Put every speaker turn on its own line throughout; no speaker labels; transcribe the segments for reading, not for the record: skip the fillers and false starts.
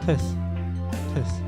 Test test。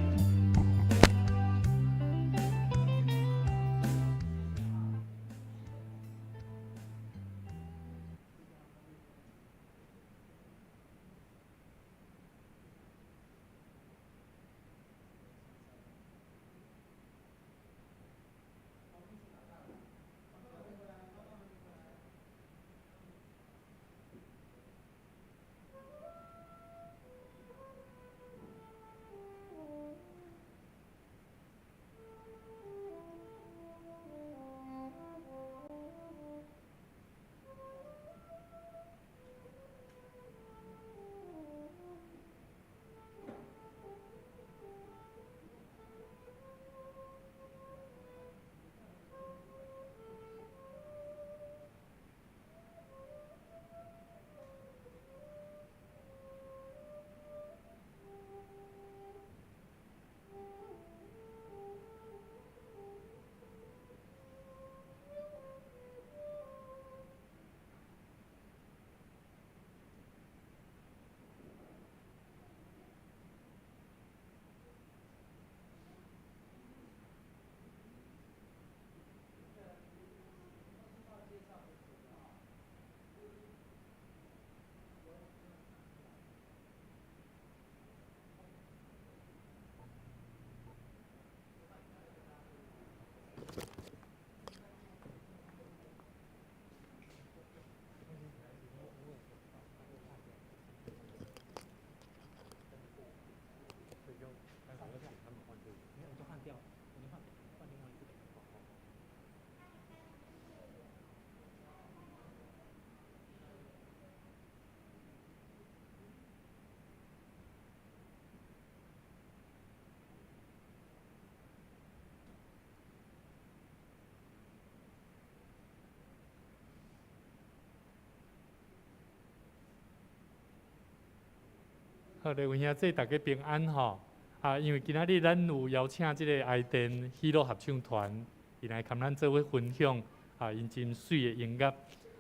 好，各位兄弟，大家平安吼！啊，因為今仔日咱有邀請這个愛電喜樂合唱團，伊來共咱做伙分享啊，𪜶真媠的音樂。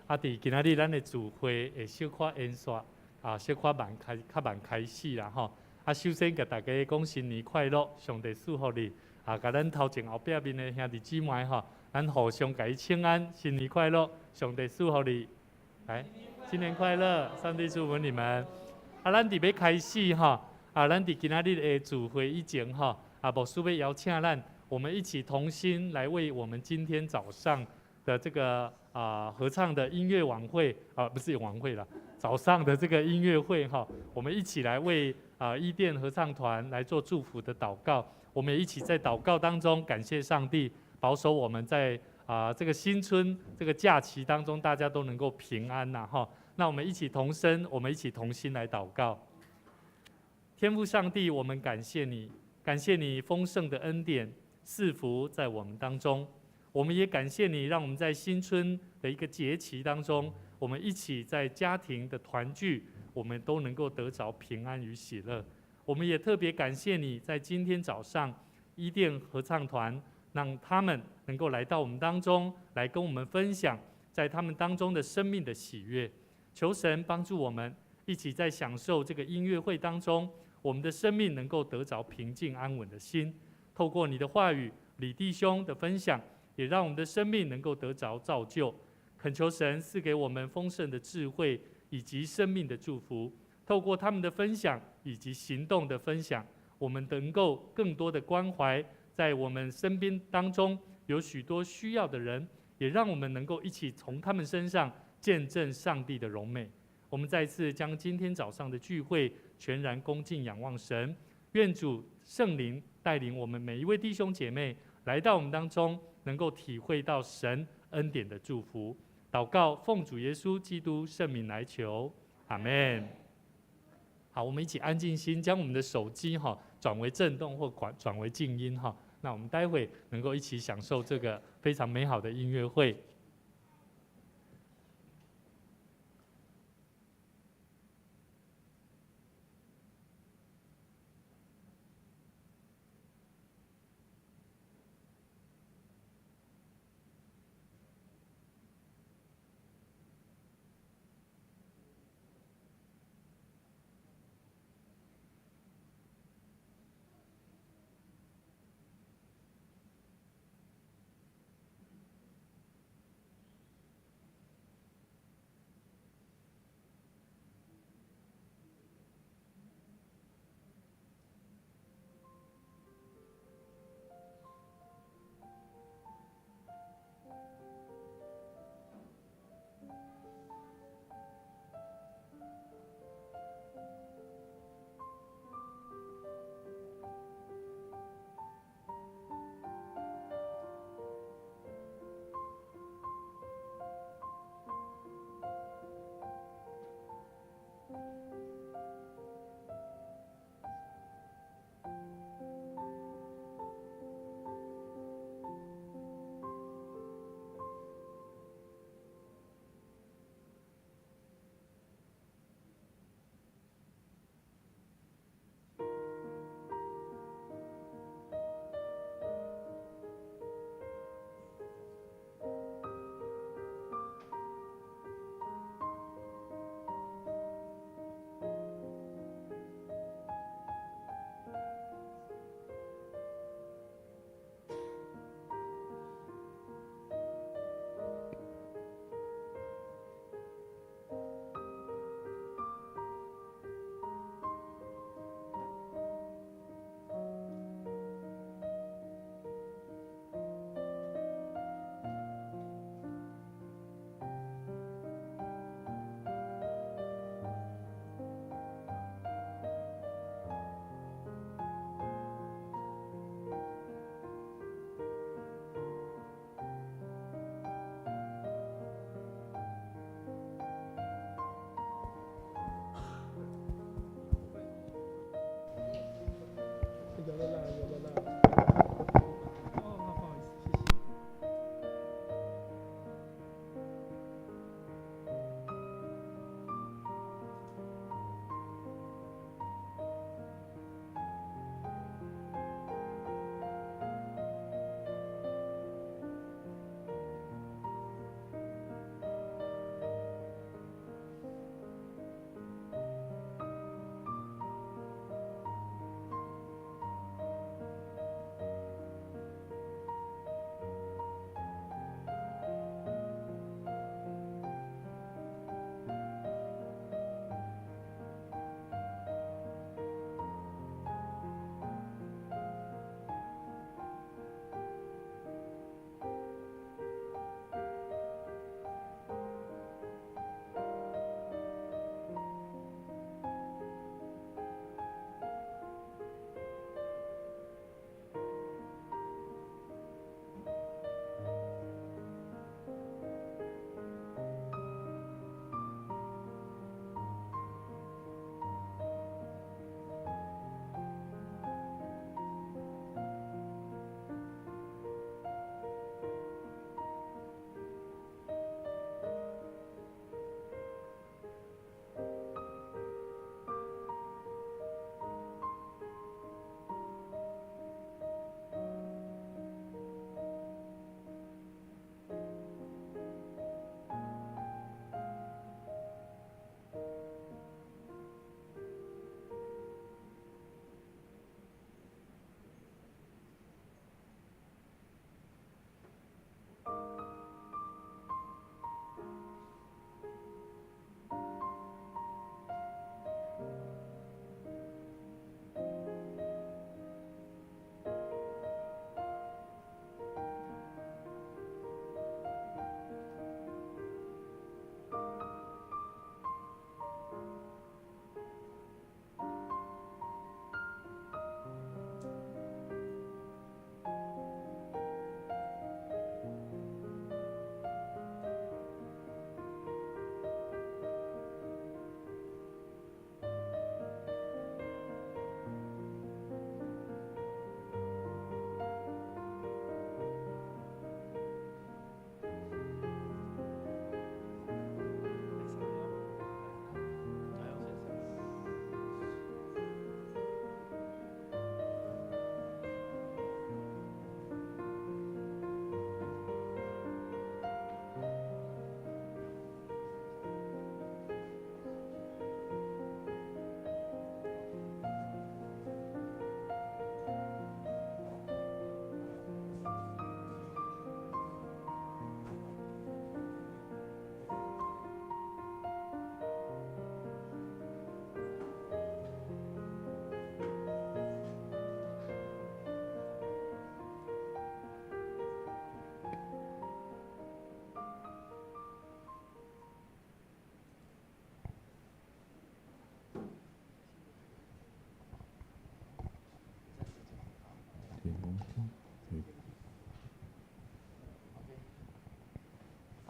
啊，佇今仔日咱的聚會會小可延續，啊，小可慢開，較慢開始啦吼。啊，首先共大家講新年快樂，上帝賜福你。啊，共咱頭前後壁面的兄弟姊妹吼，咱互相共伊請安，新年快樂，上帝賜福你。來，新年快樂，上帝祝福你們。啊，咱佇欲開始吼，啊，咱佇今仔日的聚會以前吼，啊，牧師欲邀請咱，我們一起同心來為我們今天早上的這個啊合唱的音樂晚會啊，不是晚會啦，早上的這個音樂會哈，我們一起來為啊伊甸合唱團來做祝福的禱告。我們也一起在禱告當中感謝上帝保守我們在啊這個新春這個假期當中，大家都能夠平安吶哈。那我們一起同聲，我們一起同心來禱告。天父上帝，我們感謝你，感謝你豐盛的恩典賜福在我們當中。我們也感謝你，讓我們在新春的一個節期當中，我們一起在家庭的團聚，我們都能夠得著平安與喜樂。我們也特別感謝你在今天早上伊甸合唱團，讓他們能夠來到我們當中，來跟我們分享在他們當中的生命的喜悅。求神幫助我們一起在享受這個音樂會當中，我們的生命能夠得著平靜安穩的心。透過你的話語，李弟兄的分享，也讓我們的生命能夠得著造就。懇求神賜給我們豐盛的智慧以及生命的祝福。透過他們的分享以及行動的分享，我們能夠更多的關懷在我們身邊當中有許多需要的人，也讓我們能夠一起從他們身上見證上帝的榮美。我們再次將今天早上的聚會全然恭敬仰望神，願主聖靈帶領我們每一位弟兄姐妹來到我們當中，能夠體會到神恩典的祝福。禱告，奉主耶穌基督聖名來求，阿們。好，我們一起安靜心，將我們的手機哈轉為震動或轉轉為靜音哈。那我們待會能夠一起享受這個非常美好的音樂會。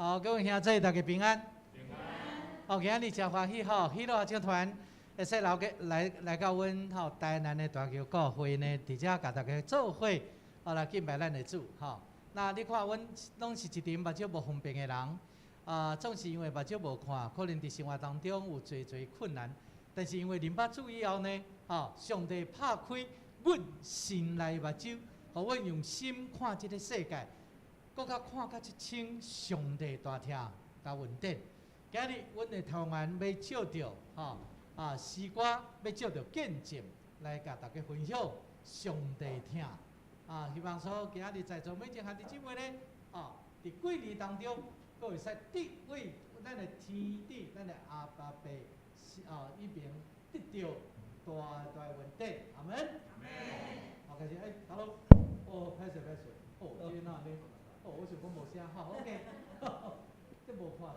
好，各位兄弟，大家平安。好，今仔日誠歡喜吼，喜樂合唱團會使留個來來到阮吼台南的大橋教會呢，佇遮共大家做伙，好來敬拜咱的主吼。那你看，阮攏是一群目睭無方便的人，啊，總是因為目睭無看，可能佇生活當中有濟濟困難，但是因為認捌主以後呢，吼，上帝拍開阮心內目睭，予阮用心看這个世界，閣較看較清上帝大疼佮恩典。今日阮的團員欲藉著，吼啊詩歌，欲藉著見證來共大家分享上帝疼。啊，希望說今日在座每一個兄弟姊妹呢，啊，佇過年當中，閣會使得為咱的天父、咱的阿爸爸，啊，彼爿得著大大恩典。阿門。阿門。好，開始，欸，Hello，哦，歹勢歹勢，哦，這哪按呢？哦，我想講無聲，好，OK，這無看，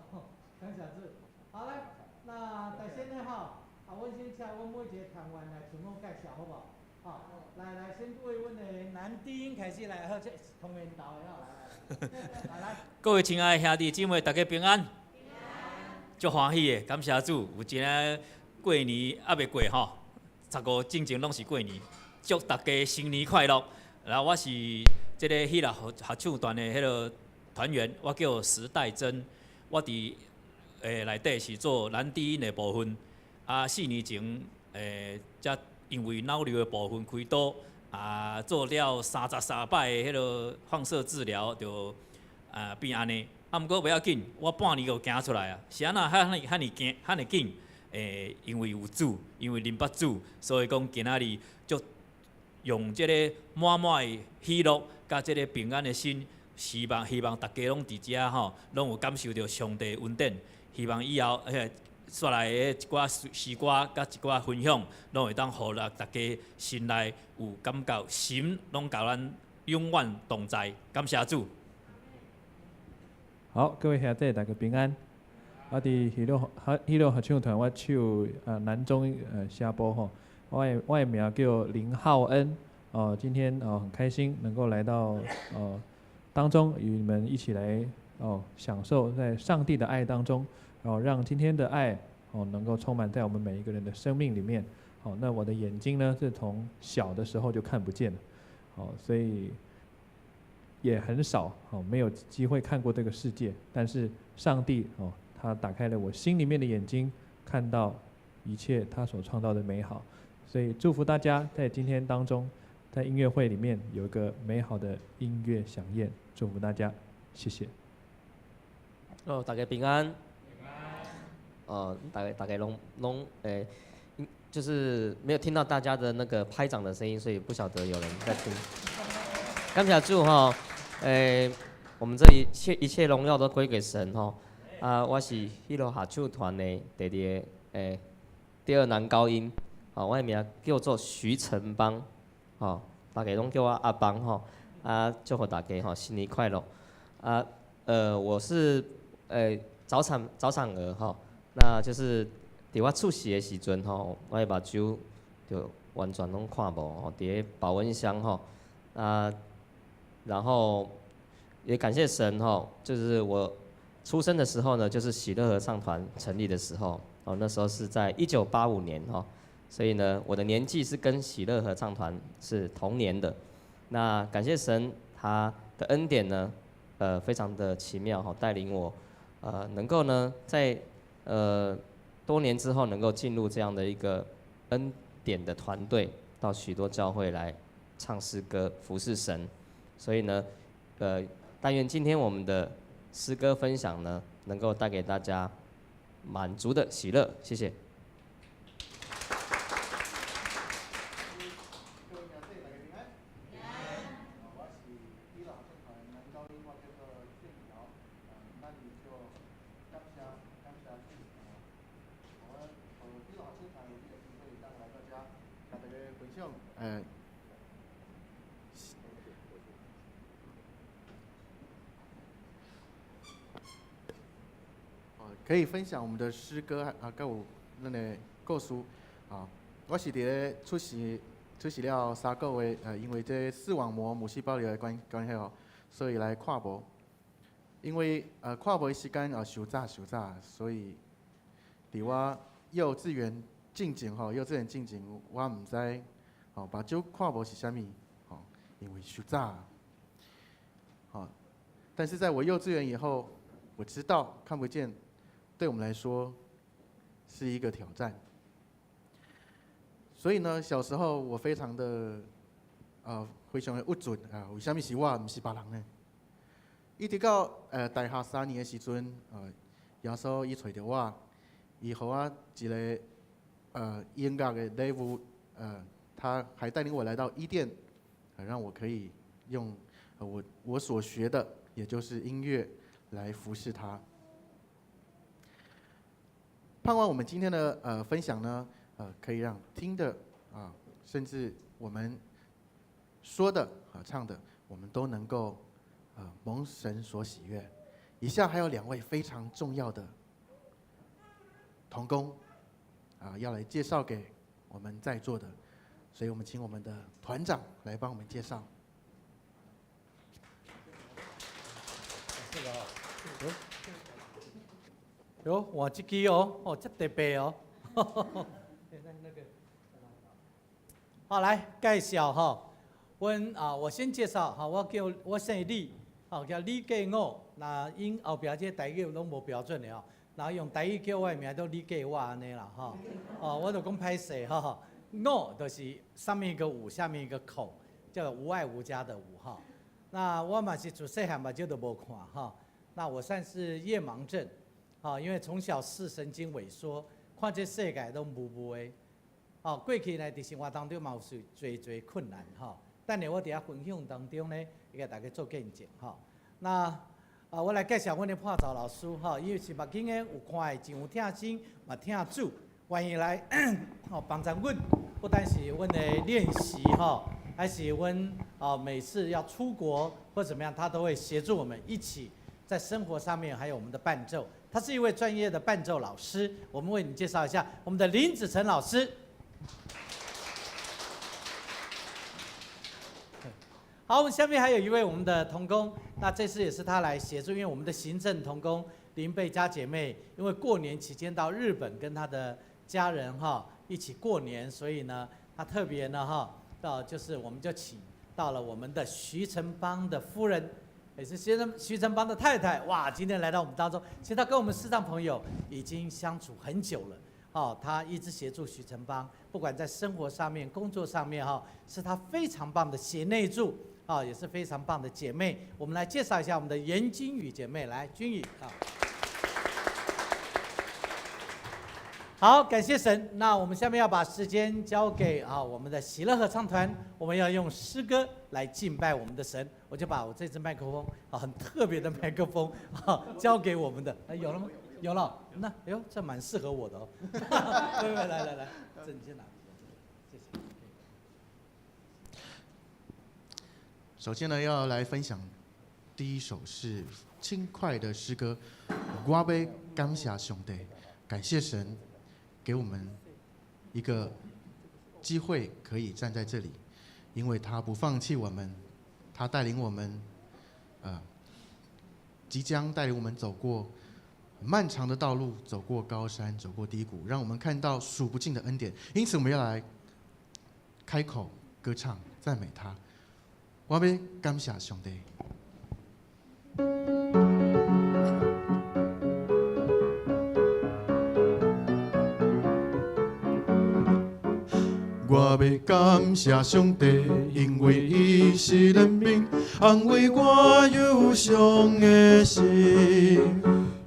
感謝主。好來，那首先呢，吼，啊，阮先請阮每一个團員來自我介紹，好無？好，來來，先為阮的男低音開始來，好，這同源頭的吼，來來，來。
各位親愛的兄弟姊妹，大家平安。足歡喜的，感謝主，有一个過年猶未過吼，15進前攏是過年，祝大家新年快樂。然後我是這个喜樂合唱團的彼个團員，我叫石代珍，我佇內底是做男低音的部分。啊，4年前才因為腦瘤的部分開刀，啊，做了33擺的彼个放射治療，就啊變按呢。啊，毋過袂要緊，我半年就行出來啊。是按怎遐爾遐爾行，遐爾緊？因為有主，因為認捌主，所以講今仔日就用這个滿滿的喜樂，佮這个平安的心，希望希望大家攏佇遮吼，攏有感受著上帝恩典。希望以後彼煞來的一寡詩歌佮一寡分享，攏會當予咱大家心內有感覺，神攏共咱永遠同在。感謝主。
好，各位兄弟，大家平安。我佇喜樂合唱團，我唱男中聲部吼。我的名叫林浩恩。哦，今天哦很開心能夠來到當中，與你們一起來哦享受在上帝的愛當中，然後讓今天的愛哦能夠充滿在我們每一個人的生命裡面。好，那我的眼睛呢是從小的時候就看不見了，好，所以也很少哦沒有機會看過這個世界。但是上帝哦，他打開了我心裡面的眼睛，看到一切他所創造的美好。所以祝福大家在今天當中，在音樂會裡面有一個美好的音樂饗宴，祝福大家，謝謝。
哦，大家平安。平安。哦，大家攏攏欸，就是沒有聽到大家的那個拍掌的聲音，所以不曉得有人在聽。感謝主吼，欸，我們這一切一切榮耀都歸給神吼。啊，我是喜樂合唱團的第二个欸第二男高音，吼，我的名叫做徐成邦，吼，大家攏叫我阿邦吼。啊，祝福大家吼新年快樂。啊，我是早產兒吼，那就是佇我出世的時陣吼，我的目睭就完全攏看無吼，佇咧保溫箱吼，啊，然後也感謝神吼，就是我出生的時候呢，就是喜樂合唱團成立的時候，哦，那時候是在1985年吼，所以呢，我的年紀是跟喜樂合唱團是同年的。那感謝神，他的恩典呢，非常的奇妙哈，帶領我，能夠呢，在多年之後能夠進入這樣的一個恩典的團隊，到許多教會來唱詩歌、服侍神。所以呢，但願今天我們的詩歌分享呢，能夠帶給大家滿足的喜樂。謝謝。
各位兄弟，大家平安。平安。我是喜樂合唱團男高音，我叫做鄭瑤。咱就感謝感謝主，我喜樂合唱團有這個機會，當來到這，共大家分享。可以分享我們的詩歌啊，閣有咱的故事啊。我是佇咧出世了3個月，因為這視網膜母細胞瘤的關係哦，所以來看無。因為看無的時間啊，傷早傷早，所以佇我幼稚園進前吼，幼稚園進前我毋知吼，目睭看無是啥物吼，因為傷早。吼，但是在我幼稚園以後，我知道看不見對我們來說是一個挑戰。所以呢，小時候我非常的非常的鬱卒啊，為啥物是我，毋是別人呢？一直到大學3年的時陣，耶穌伊揣著我，伊予我一个音樂的禮物，他還帶領我來到伊甸，讓我可以用我所學的，也就是音樂來服侍他。盼望我們今天的分享呢，可以讓聽的啊，甚至我們說的和唱的，我們都能夠蒙神所喜悅。以下還有兩位非常重要的同工啊，要來介紹給我們在座的，所以我們請我們的團長來幫我們介紹。
這個喲，換這支哦，哦，這特別哦。好，來介紹哈，阮啊，我先介紹哈，我叫我姓李，吼叫李繼武。那𪜶後壁這台語攏無標準的吼，然後用台語叫我的名都李繼我按呢啦吼。哦，我就講歹勢吼，武就是上面一個五，下面一個口，叫做無愛無家的無哈。那我嘛是自細漢目睭就無看哈。那我算是夜盲症，啊，因為從小視神經萎縮，看這世界攏霧霧的。哦，過去呢，佇生活當中嘛有濟濟困難吼。等下我佇遐分享當中呢，會共大家做見證吼。那啊，我來介紹阮的伴奏老師吼，伊是目鏡的，有看的，真有疼心，嘛疼主，願意來吼幫助阮，不單是阮的練習吼，還是阮啊每次要出國或怎麼樣，他都會協助我們一起在生活上面，還有我們的伴奏。他是一位專業的伴奏老師，我們為你介紹一下我們的林子成老師。好，我們下面還有一位我們的同工，那這次也是他來協助，因為我們的行政同工林貝佳姐妹，因為過年期間到日本跟她的家人哈一起過年，所以呢，她特別呢哈到就是我們就請到了我們的徐成邦的夫人，也是徐成邦的太太，哇，今天來到我們當中，其實他跟我們視障朋友已經相處很久了。哦，他一直協助徐成邦，不管在生活上面、工作上面，哈，是他非常棒的賢內助，啊，也是非常棒的姐妹。我們來介紹一下我們的嚴君宇姐妹，來，君宇啊。好，感謝神。那我們下面要把時間交給啊我們的喜樂合唱團，我們要用詩歌來敬拜我們的神。我就把我這支麥克風啊，很特別的麥克風啊，交給我們的。有了嗎？有了，那哎呦，這蠻適合我的哦。來來來來，這你先拿，謝謝。
首先呢，要來分享第一首是輕快的詩歌，我要感謝上帝，感謝神給我們一個機會可以站在這裡，因為他不放棄我們，他帶領我們，即將帶領我們走過漫長的道路，走過高山，走過低谷，讓我們看到數不盡的恩典。因此，我們要來開口歌唱讚美他。我要感謝上帝。我要感謝上帝，因為伊是憐憫，安慰我憂傷的心。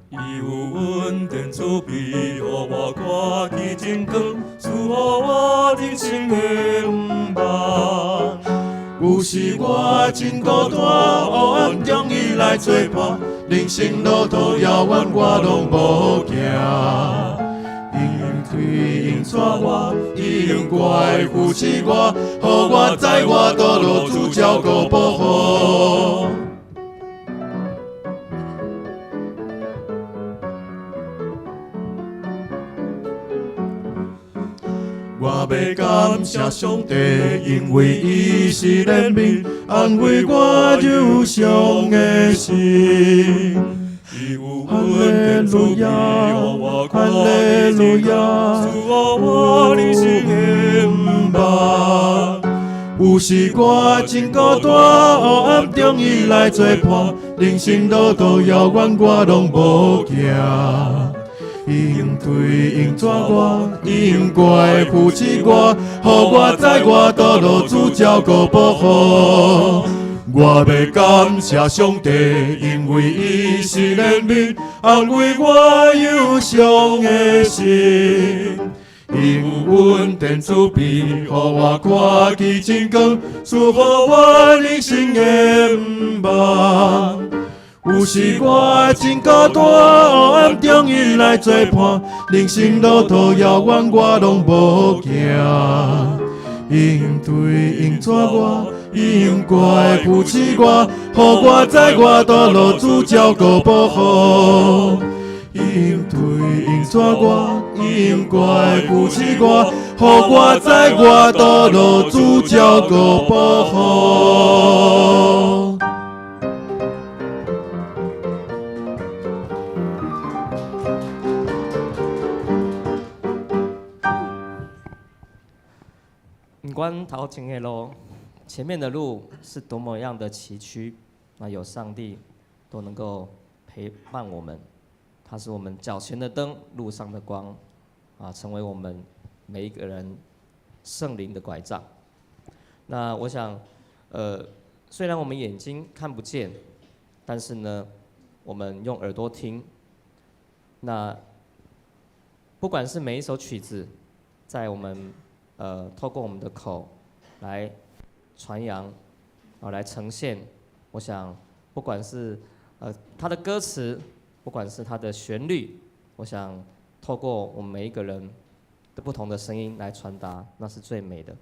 伊有恩典慈悲，予我看見真光，賜予我人生的盼望。有時我真孤單，黑暗中伊來作伴，人生路途遙遠，我攏無驚。伊引帶我，伊永遠扶持我，予我知我道路主照顧保護。我要欲感謝上帝，因為伊是憐憫，安慰我憂傷的心。伊有恩典慈悲，予我看見真光，賜予我人生的毋茫。有時我真孤單，黑暗中伊來作伴，人生路途遙遠，我攏無驚。伊應推應帶我，伊永懸扶持我，予我知我道路主照顧保護。我欲感謝上帝，因為伊是憐憫，安慰我憂傷的心。伊有恩典慈悲，予我看見真光，賜予我人生的毋茫。有時我真孤單，黑暗中伊來作伴，人生路途遙遠，我攏無驚。伊應推應帶我，伊永懸扶持我，予我知我道路主照顧保護。伊應推應帶我，伊永懸扶持我，予我知我道路主照顧保護。
毋管頭前的路，前面的路是多麼樣的崎嶇，那有上帝都能夠陪伴我們。他是我們腳前的燈，路上的光，啊，成為我們每一個人聖靈的拐杖。那我想，雖然我們眼睛看不見，但是呢，我們用耳朵聽。那不管是每一首曲子，在我們透過我們的口來傳揚，啊，來呈現，我想，不管是它的歌詞，不管是它的旋律，我想透過我們每一個人的不同的聲音來傳達，那是最美的。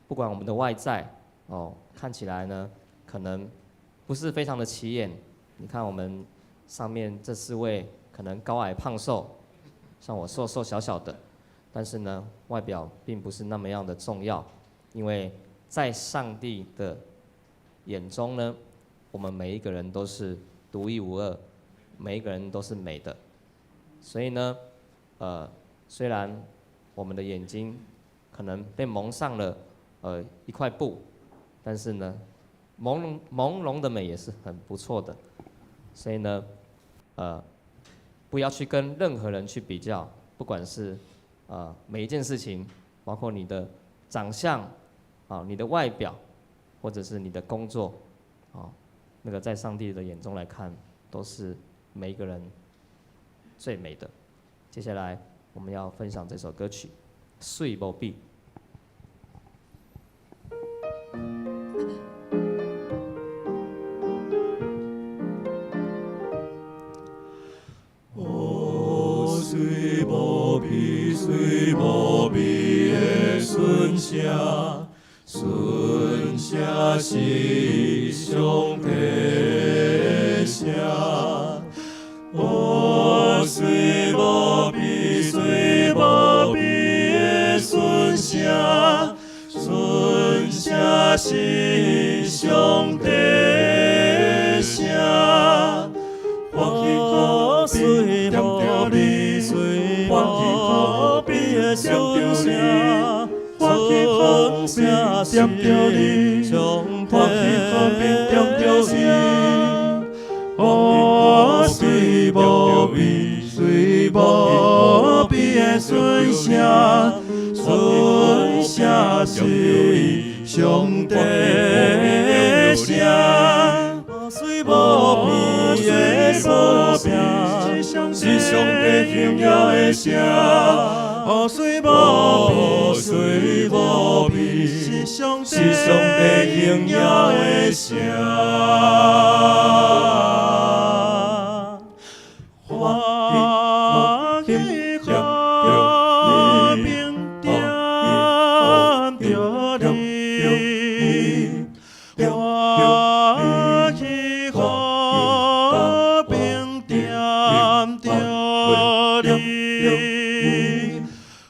不管我們的外在哦，看起來呢，可能不是非常的起眼。你看我們上面這四位，可能高矮胖瘦，像我瘦瘦小小的，但是呢，外表並不是那麼樣的重要，因為在上帝的眼中呢，我們每一個人都是獨一無二。每一個人都是美的，所以呢，雖然我們的眼睛可能被蒙上了一塊布，但是呢，朦朧朦朧的美也是很不錯的。所以呢，不要去跟任何人去比較，不管是每一件事情，包括你的長相啊、你的外表，或者是你的工作，啊，那個在上帝的眼中來看，都是每一個人最美的。接下來我們要分享這首歌曲《媠無比》。
哦，媠無比，媠無比的順聲，順聲是上帝的聲。哦，媠無比，媠無比的順聲，順聲是上帝的聲。歡喜和平踮著你，歡喜和平踮著你，歡喜和平踮著你，歡喜和平踮著你。哦，媠無比，媠無比的順聲，順聲是上帝的聲。媠無比的順聲，是上帝榮耀的聲。哦，媠無比，媠無比，是上帝榮耀的聲。歡喜和平踮著你，歡喜和平踮著你，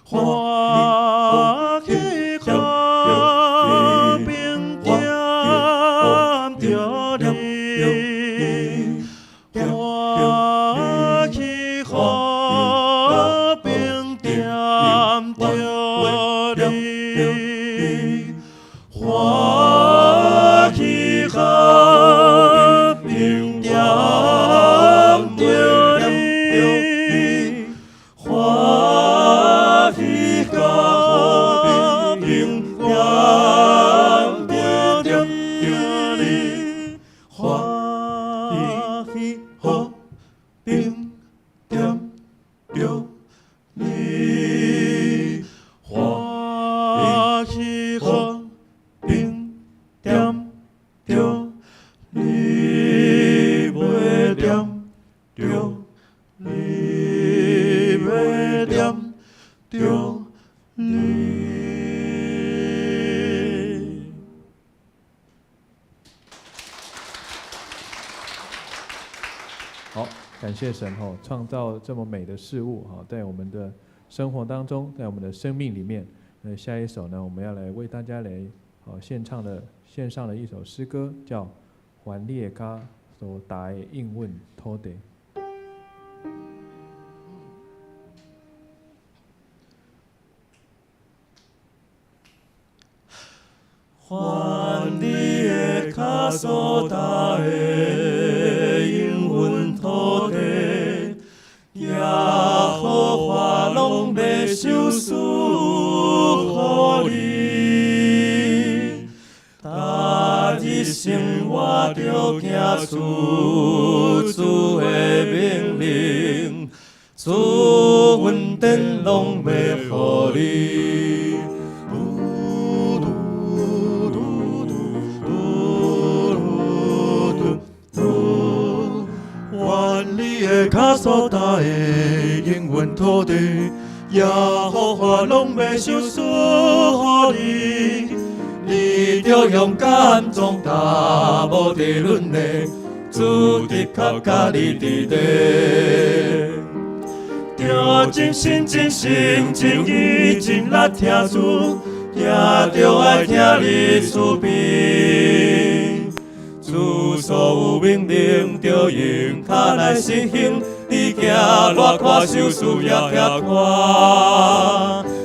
歡你，歡喜和平踮著你，歡喜和平踮著你，歡喜和平踮著你，歡喜和平踮著你，袂踮著你，袂踮著你。
好，感謝神吼，創造這麼美的事物哈，在我們的生活當中，在我們的生命裡面。那下一首呢，我們要來為大家來好獻唱的獻上的一首詩歌，叫《還你的跤所踏的應允土地》。
還你的跤所踏的應允土地，耶和華攏欲賞賜予你。逐日生活著行出主的命令，主恩典攏欲予你。嘟嘟嘟嘟嘟嘟，還你的跤所踏的應允土地，耶和華攏欲賞賜予你。你著勇敢壯膽，無佇忍的，主的確佮你佇咧。著真心真心真意真力聽主，也著愛聽你慈悲。主所有命令，著用跤來實行，你行熱看受事也遐看。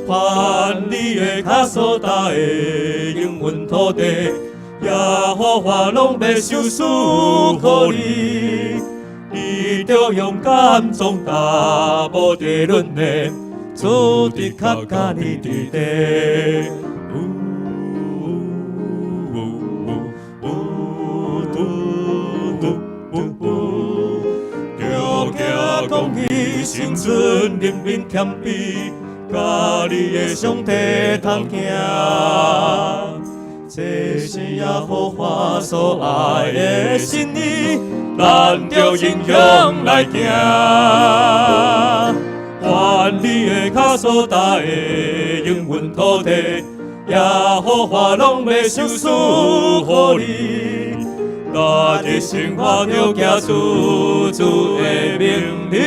還你的跤所踏的應允土地，耶和華攏欲賞賜予你。你著勇敢壯膽，無佇忍的，主的確佮你佇咧。嗚嗚嗚嘟嘟嘟嘟，著行公義，成全人民謙卑，佮你的上帝同行。這是耶和華所愛的心意，咱著英雄來行。還你的跤所踏的應允土地，耶和華攏欲賞賜予你。逐日生活著行出主的命令，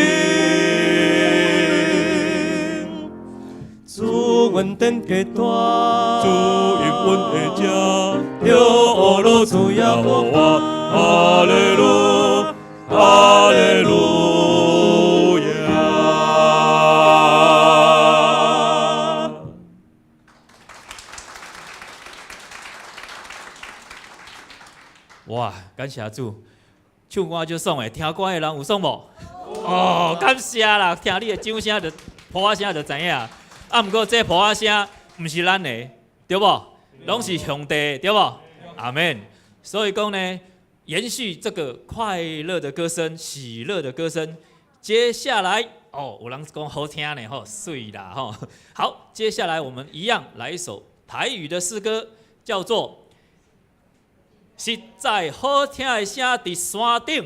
主恩典加大，主應允的這，著學羅主耶和華，哈利路，哈利路亞。
哇，感謝主，唱歌足爽的，聽歌的人有爽無？哦，感謝啦，聽你的掌聲就噗仔聲就知影。啊，毋過這噗仔聲毋是咱的，對無？攏是上帝，對無？阿們。所以講呢，延續這個快樂的歌聲、喜樂的歌聲，接下來哦，有人講好聽呢，吼，媠啦，吼。好，接下來我們一樣來一首台語的詩歌，叫做《實在好聽的聲佇山頂》。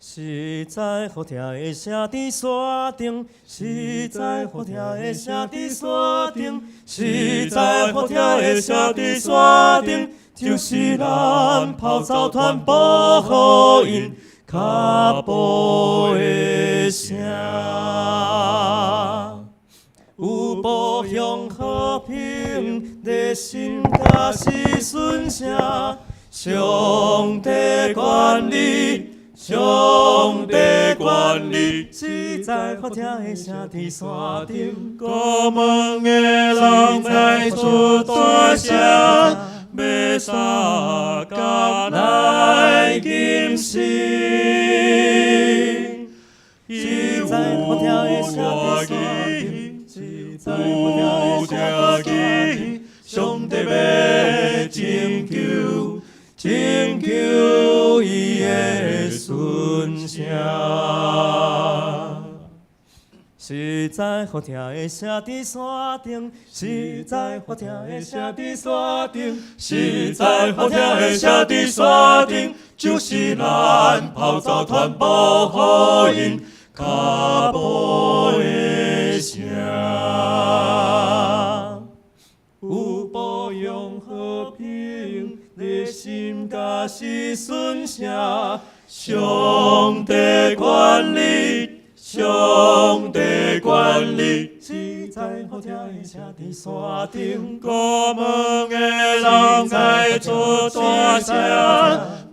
實在好聽的聲佇山頂，實在好聽的聲佇山頂，實在好聽的聲佇山頂，就是咱跑走團保護𪜶跤步的聲。有步向和平的心，敢是順聲，上帝管理，上權力，實在好聽的聲佇山頂，顧問的人愛出大聲，欲相共來謹慎。實在好聽的聲佇山頂，實在好聽的聲佇山頂，上帝欲拯救，拯救伊的順聲。實在好聽的聲佇山頂，實在好聽的聲佇山頂，實在好聽的聲佇山頂，就是咱跑走傳播福音跤步的聲。有保養和平的心，甲是順聲，上帝權力。上帝權力，實在好聽的聲佇山頂，顧問的人愛出大聲，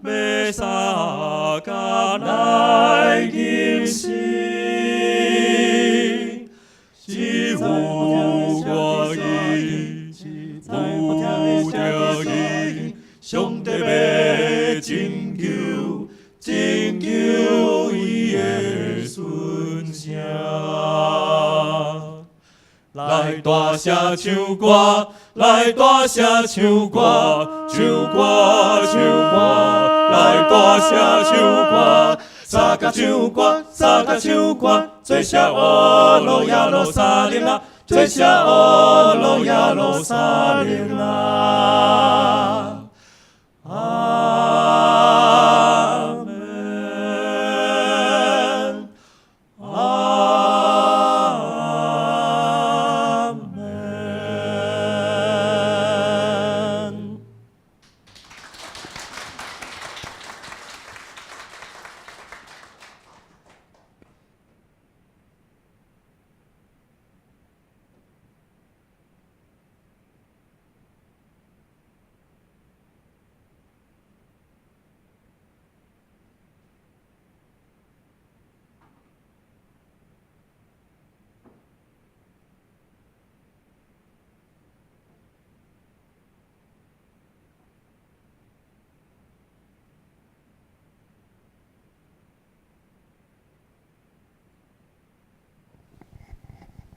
欲相共來謹慎。只有我意，有著義，上帝欲拯救，拯救伊的順聲。來大聲唱歌，來大聲唱歌，唱歌唱歌，來大聲唱歌，相共唱歌，相共唱歌，做聲呵囉耶路撒冷啊，做聲呵囉耶路撒冷啊。阿們，阿們。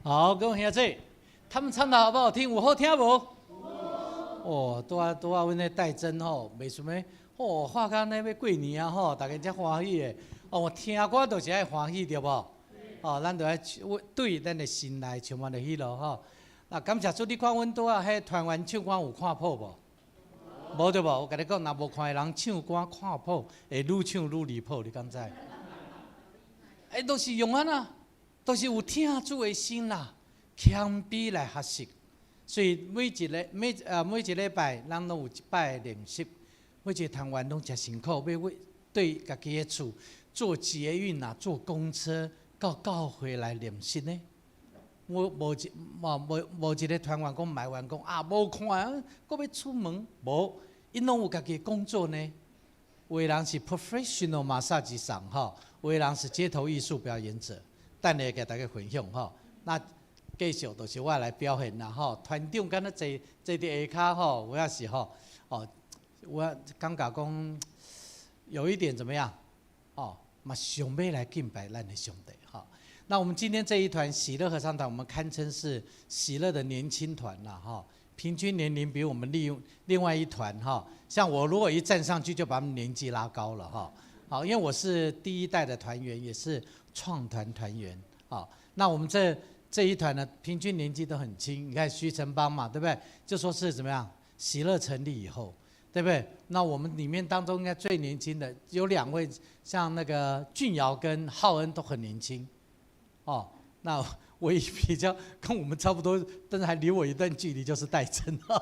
好，各位兄弟，他們唱的好不好聽？有好聽無？哦，拄仔拄仔，阮咧戴珍吼，袂想欲哦，話講咧欲過年啊吼，大家遮歡喜的。哦，我聽歌就是愛歡喜對無？哦，咱就愛對咱的心內充滿著喜樂吼。啊，感謝主，你看阮拄仔彼團員唱歌有看譜無？無對無？我共你講，若無看的人唱歌看譜，會愈唱愈離譜，你敢知？欸，都是用按呢，都是有疼主的心啦，謙卑來學習。所以每一個每呃每一禮拜，咱攏有一擺練習。每一個團員攏誠辛苦，欲為對家己的厝坐捷運啊，坐公車到教會來練習呢。我無一無無無一個團員講埋怨講啊，無看啊，閣欲出門無，𪜶攏有家己的工作呢。有的人是 professional 馬殺雞桑吼，有的人是街頭藝術表演者。等下共大家分享吼。那繼續就是我來表現啦吼。團長敢若坐坐佇下跤吼，有影是吼，哦，我感覺講有一點怎麼樣？哦，嘛想欲來敬拜咱的上帝吼。那我們今天這一團喜樂合唱團，我們堪稱是喜樂的年輕團啦哈。平均年齡比我們利用另外一團哈，像我如果一站上去就把他們年紀拉高了哈。好，因為我是第一代的團員，也是創團團員。好，那我們這一團呢，平均年紀都很輕。你看徐成邦嘛，對不對？就說是怎麼樣，喜樂成立以後，對不對？那我們裡面當中應該最年輕的有兩位，像那個俊堯跟浩恩都很年輕。哦，那唯一比較跟我們差不多，但是還離我一段距離，就是戴真。戴，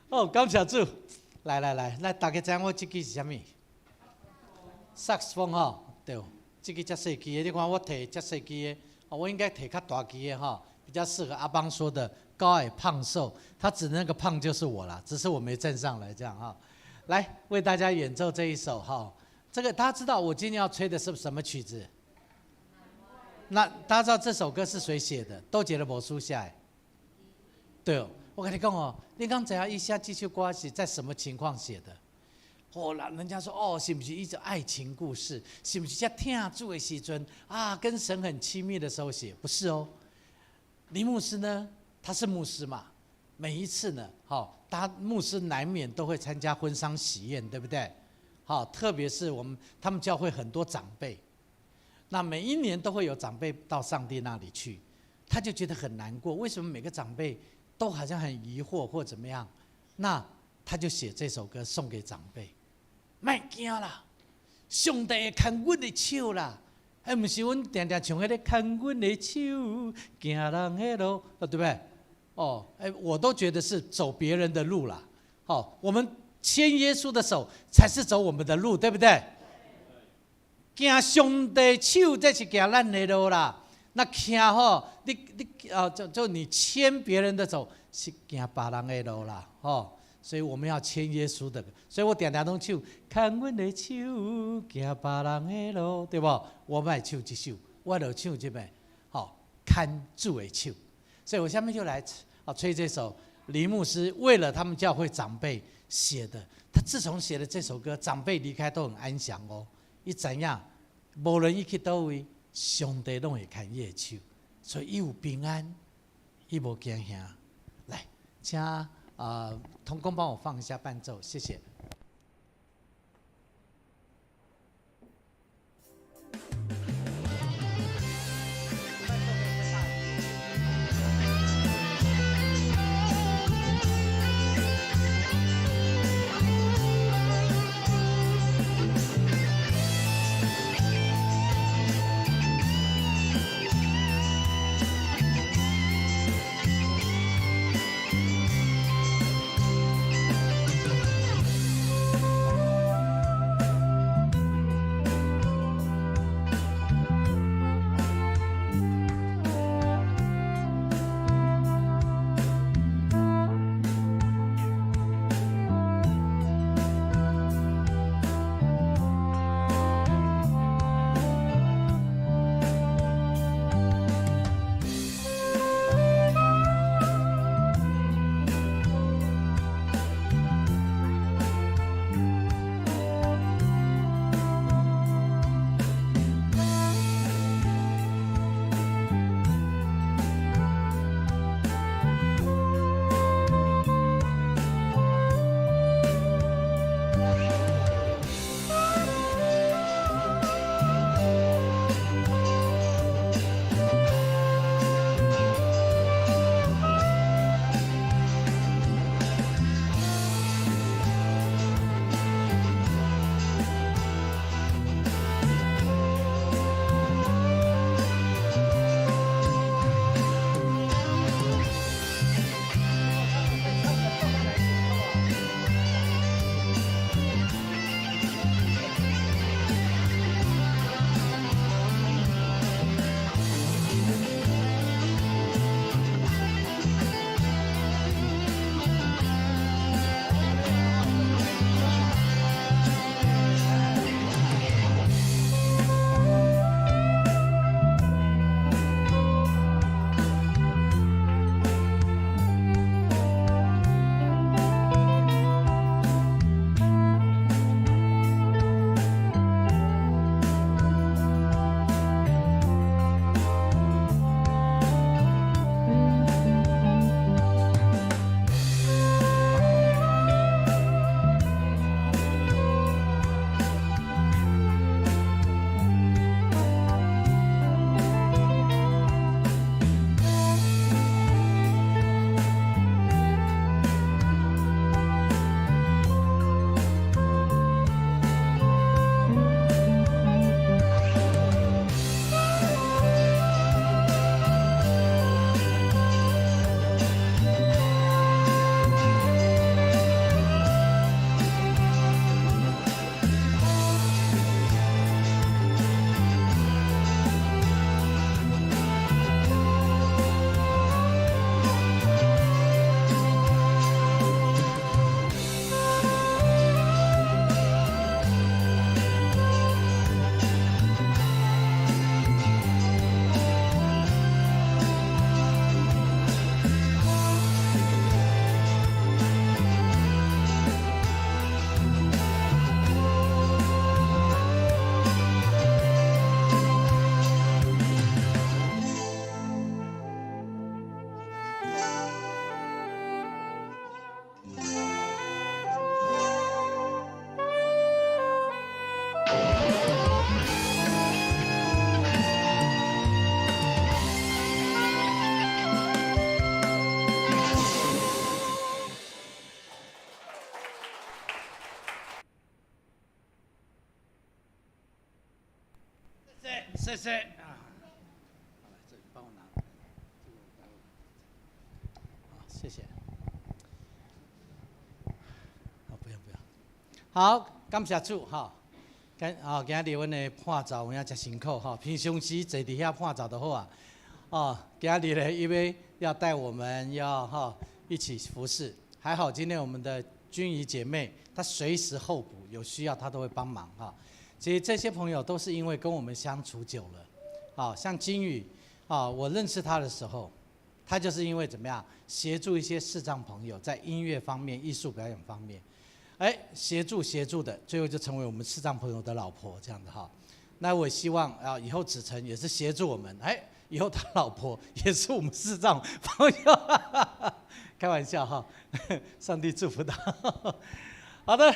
哦，感謝主，來來來，來大家知影我這支是啥物？薩克斯風吼，對，這支遮細支的，你看我提遮細支的，我應該提較大支的吼，比較適合阿邦說的高矮胖瘦，他指的那個胖就是我啦，只是我沒站上來這樣哈。來為大家演奏這一首哈，這個大家知道我今天要吹的是什麼曲子？那大家知道這首歌是誰寫的？佗一个牧師寫的。對哦，我跟你講哦，你敢知影伊寫這首歌是在什麼情況寫的？哦，那人家說哦，是不是一種愛情故事？是不是在疼主的時陣啊，跟神很親密的時候寫？不是哦。林牧師呢，他是牧師嘛，每一次呢，好，他牧師難免都會參加婚喪喜宴，對不對？好，特別是我們他們教會很多長輩，那每一年都會有長輩到上帝那裡去，他就覺得很難過，為什麼每個長輩都好像很疑惑或怎麼樣？那他就寫這首歌送給長輩。莫驚啦，上帝會牽阮的手啦，哎，毋是阮定定唱彼个牽阮的手，行人的路，對不對？哦，哎，我都覺得是走別人的路啦。哦，我們牽耶穌的手，才是走我們的路，對不對？行上帝手，這是行咱的路啦。那牽吼，你你啊，就就你牽別人的手，是行別人的路啦，吼。所以我們要牽耶穌的，所以我定定攏唱牽阮的手，行別人的路，對無？我欲唱這首，我就唱這個，吼，牽主的手。所以我下面就來啊吹這首林牧師為了他們教會長輩寫的。他自從寫了這首歌，長輩離開都很安詳哦。伊知影，無論伊去佗位，上帝攏會牽伊的手，所以伊有平安，伊無驚嚇。來，請。啊，同工幫我放一下伴奏，謝謝。謝謝啊。好，來，這幫我拿，這個好，謝謝。好，不用不用。好，感謝主哈。今啊，今日阮的伴奏有影誠辛苦吼，平常時坐佇遐伴奏就好啊。哦，今日咧，因為要帶我們要哈一起服侍，還好今天我們的君怡姐妹，她隨時候補，有需要她都會幫忙哈。其實這些朋友都是因為跟我們相處久了，啊，像金宇，啊，我認識他的時候，他就是因為怎麼樣協助一些視障朋友在音樂方面、藝術表演方面，哎，協助協助的，最後就成為我們視障朋友的老婆這樣的哈。那我希望啊，以後子成也是協助我們，哎，以後他老婆也是我們視障朋友，開玩笑哈，上帝祝福他。好的，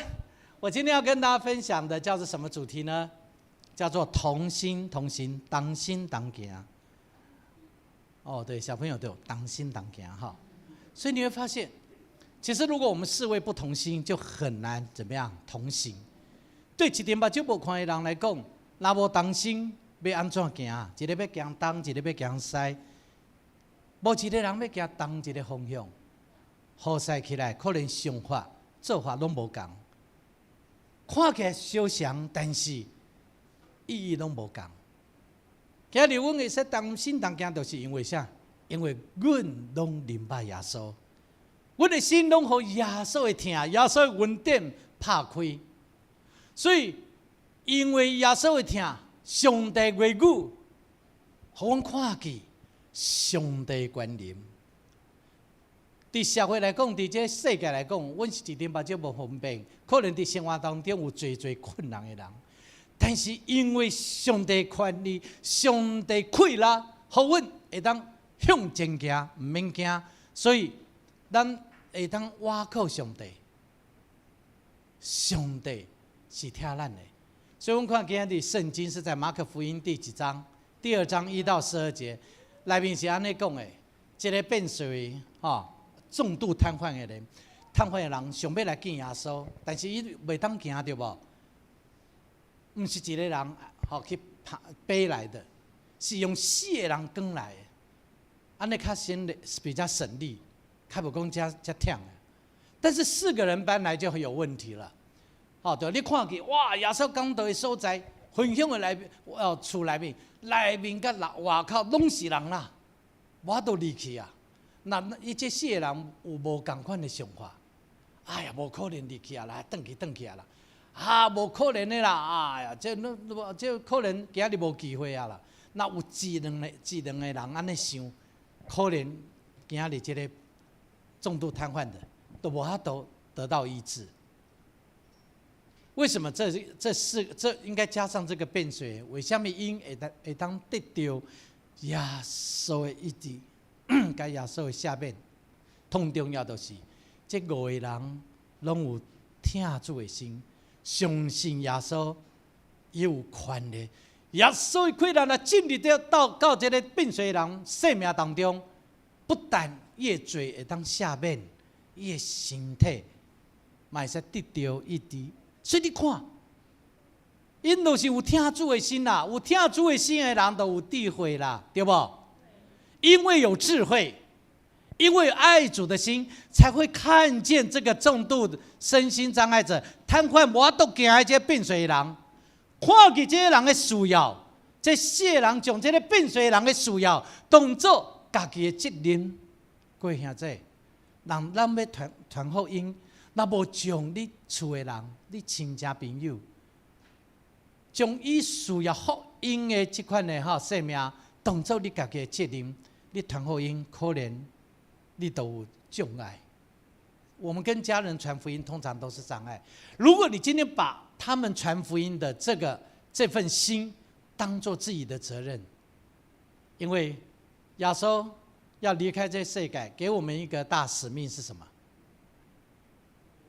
我今天要跟大家分享的叫做什麼主題呢？叫做同心同行，同心同行。哦，對，小朋友都有同心同行哈。所以你會發現，其實如果我們四位不同心，就很難怎麼樣同行。對一陣目睭無看的人來講，若無同心，欲按怎行？一個欲行東，一個欲行西，無一個人欲行同一個方向，合勢起來可能想法、做法攏無仝。看起來相像，但是意義攏無仝。今日阮會使同心同行，就是因為啥？因為阮攏認捌耶穌，阮的心攏予耶穌的疼、耶穌的恩典拍開，所以因為耶穌的疼，上帝話語，予阮看見上帝權能。佇社會來講，佇這世界來講，阮是一點目睭無方便，可能佇生活當中有濟濟困難的人。但是因為上帝權力、上帝氣力，予阮會當向前行，毋免驚。所以咱會當倚靠上帝，上帝是疼咱的。所以，阮看今日聖經是在馬可福音第幾章？第二章1到12節，內面是按呢講的：一個變水吼重度癱瘓的人，癱瘓的人想欲來見耶穌，但是伊袂當行對無？毋是一個人吼去爬背來的，是用四個人扛來的，按呢較省力，比較省力，較無講遮遮忝。但是四個人搬來就會有問題了。哦，對，你看見哇，耶穌講道的所在，分享的內面，哦，厝內面，內面佮外口攏是人啦，無法度入去啊。那伊這四個人有無仝款的想法？哎呀，無可能入去啊！來，轉去轉去啊啦！啊，無可能的啦！哎呀，這這可能今日無機會啊啦。那有一兩個、一兩個人按呢想，可能今日這個重度癱瘓的都無法度得到醫治。為什麼這四這應該加上這個變水？為啥物𪜶會當得著耶穌的醫治，佮耶穌的赦免？最重要就是這五個人攏有疼主的心，相信耶穌有權力。耶穌的氣力若進入到這個變水人生命當中，不但伊的罪會當赦免，伊的身體嘛會使得著醫治。所以你看，𪜶就是有疼主的心啦，有疼主的心的人，就有智慧啦，對無？因為有智慧，因為愛主的心，才會看見這個重度身心障礙者癱瘓無法度行的這個變水人，看見這個人的需要，這四個人將這個變水人的需要當做家己的責任。各位兄弟，人咱欲傳傳福音，若無將你厝的人、你親戚朋友，將伊需要福音的這款的吼生命，當做你家己的責任，你傳福音可能你都有障礙。我們跟家人傳福音，通常都是障礙。如果你今天把他們傳福音的這份心當做自己的責任，因為耶穌要離開這世界，給我們一個大使命是什麼？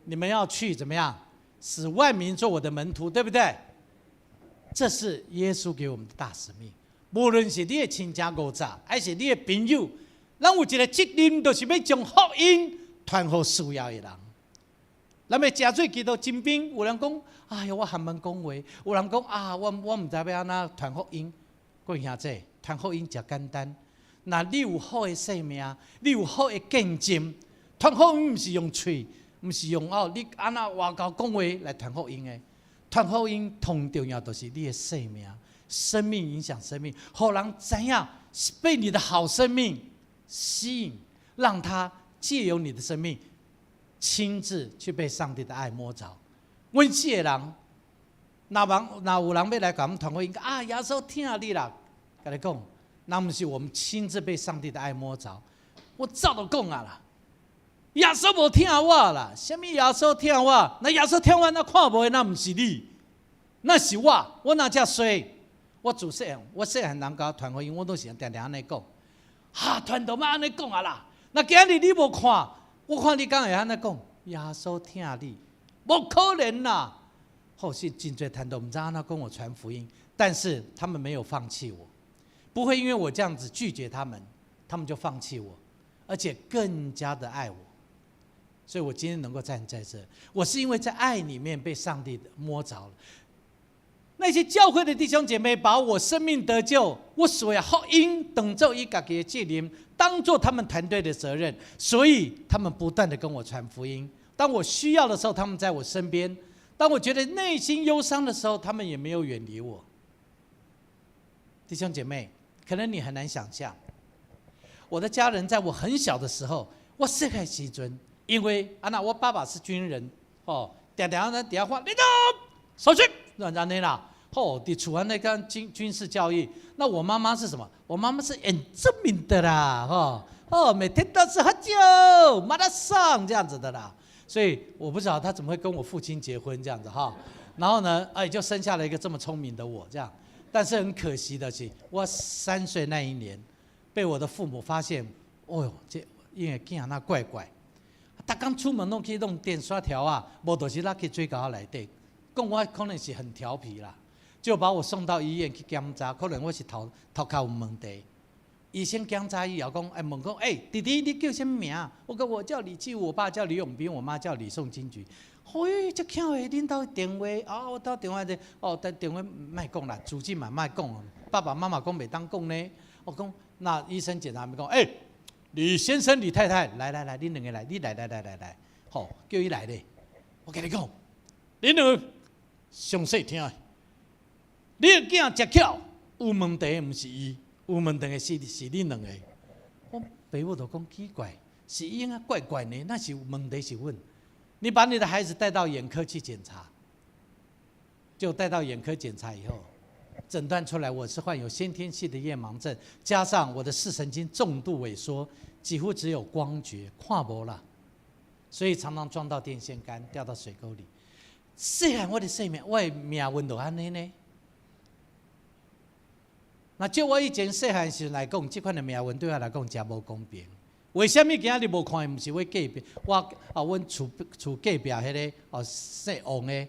你們要去怎麼樣，使萬民做我的門徒，對不對？這是耶穌給我們的大使命。無論是你的親戚五雜，還是你的朋友，咱有一個責任，就是欲將福音傳予需要的人。咱欲食水基督身邊，有人講：哎呀，我含悶講話。有人講：啊，我毋知欲按怎傳福音。各位兄弟，傳福音誠簡單。若你有好的生命，你有好的見證，傳福音毋是用喙，毋是用哦，你按怎外口講話來傳福音的。傳福音上重要就是你的生命，生命影響生命，予人知影被你的好生命吸引，讓他借由你的生命親自去被上帝的愛摸著。阮四個人，若人若有人欲來共阮傳福音，啊，耶穌疼你啦，共你講，若毋是我們親自被上帝的愛摸著，我早就講啊啦。耶穌無疼我啦，啥物耶穌疼我？若耶穌疼我，那看無的那毋是你，那是我，我若遮衰？我自細漢，我細漢人共我傳福音，我攏是定定按呢講。哈，傳道莫按呢講啊啦！若今日你無看，我看你敢會按呢講？耶穌疼你，無可能啦！後是真濟傳道毋知按怎跟我傳福音，但是他們沒有放棄我，不會因為我這樣子拒絕他們，他們就放棄我，而且更加的愛我。所以我今天能夠站在這，我是因為在愛裡面被上帝摸著了。那些教會的弟兄姐妹把我生命得救，我所謂福音當做伊家己的責任，當做他們團隊的責任，所以他們不斷的跟我傳福音。當我需要的時候，他們在我身邊；當我覺得內心憂傷的時候，他們也沒有遠離我。弟兄姐妹，可能你很難想象，我的家人在我很小的時候，我細漢時陣，因為啊，那我爸爸是軍人，哦，定定在底下喊，立正，稍息，按呢啦，吼，佇厝按呢個軍事教育。那我媽媽是什麼？我媽媽是原住民的啦，吼，哦，每天都是喝酒、馬拉松這樣子的啦。所以我不知道他怎麼會跟我父親結婚這樣子哈。然後呢，哎，就生下了一個這麼聰明的我這樣。但是很可惜的是，我3歲那一年，被我的父母發現，哦喲，這因為囝若怪怪。逐工出門攏去弄電刷條啊，無就是落去水溝仔內底。講我可能是很調皮啦，就把我送到醫院去檢查，可能我是頭殼有問題。醫生檢查以後講，哎問講，哎弟弟你叫啥物名？我講我叫李繼武，我爸叫李永斌，我媽叫李宋金菊。嘿，遮巧的，恁兜電話啊，我兜電話的，哦，但電話莫講啦，住址嘛莫講，爸爸媽媽講袂當講呢。我講那醫生檢查咪講，哎，李先生、李太太，來來來，恁兩个來，你來來來來來，好，叫伊來咧。我共你講，恁兩個詳細聽，你的囝誠巧，有問題毋是伊，有問題的是恁兩個。我爸母就講奇怪，是伊應該怪怪呢，那是有問題是阮。你把你的孩子帶到眼科去檢查，就帶到眼科檢查以後，診斷出來我是患有先天性的夜盲症，加上我的視神經重度萎縮，幾乎只有光覺，看無啦，所以常常撞到電線桿，掉到水溝裡。細漢我的生命，我的命運就按呢呢。那照我以前細漢時來講，這款的命運對我來講誠無公平。為啥物今仔日無看的？毋是我隔壁，我啊，阮厝隔壁彼个哦姓王的，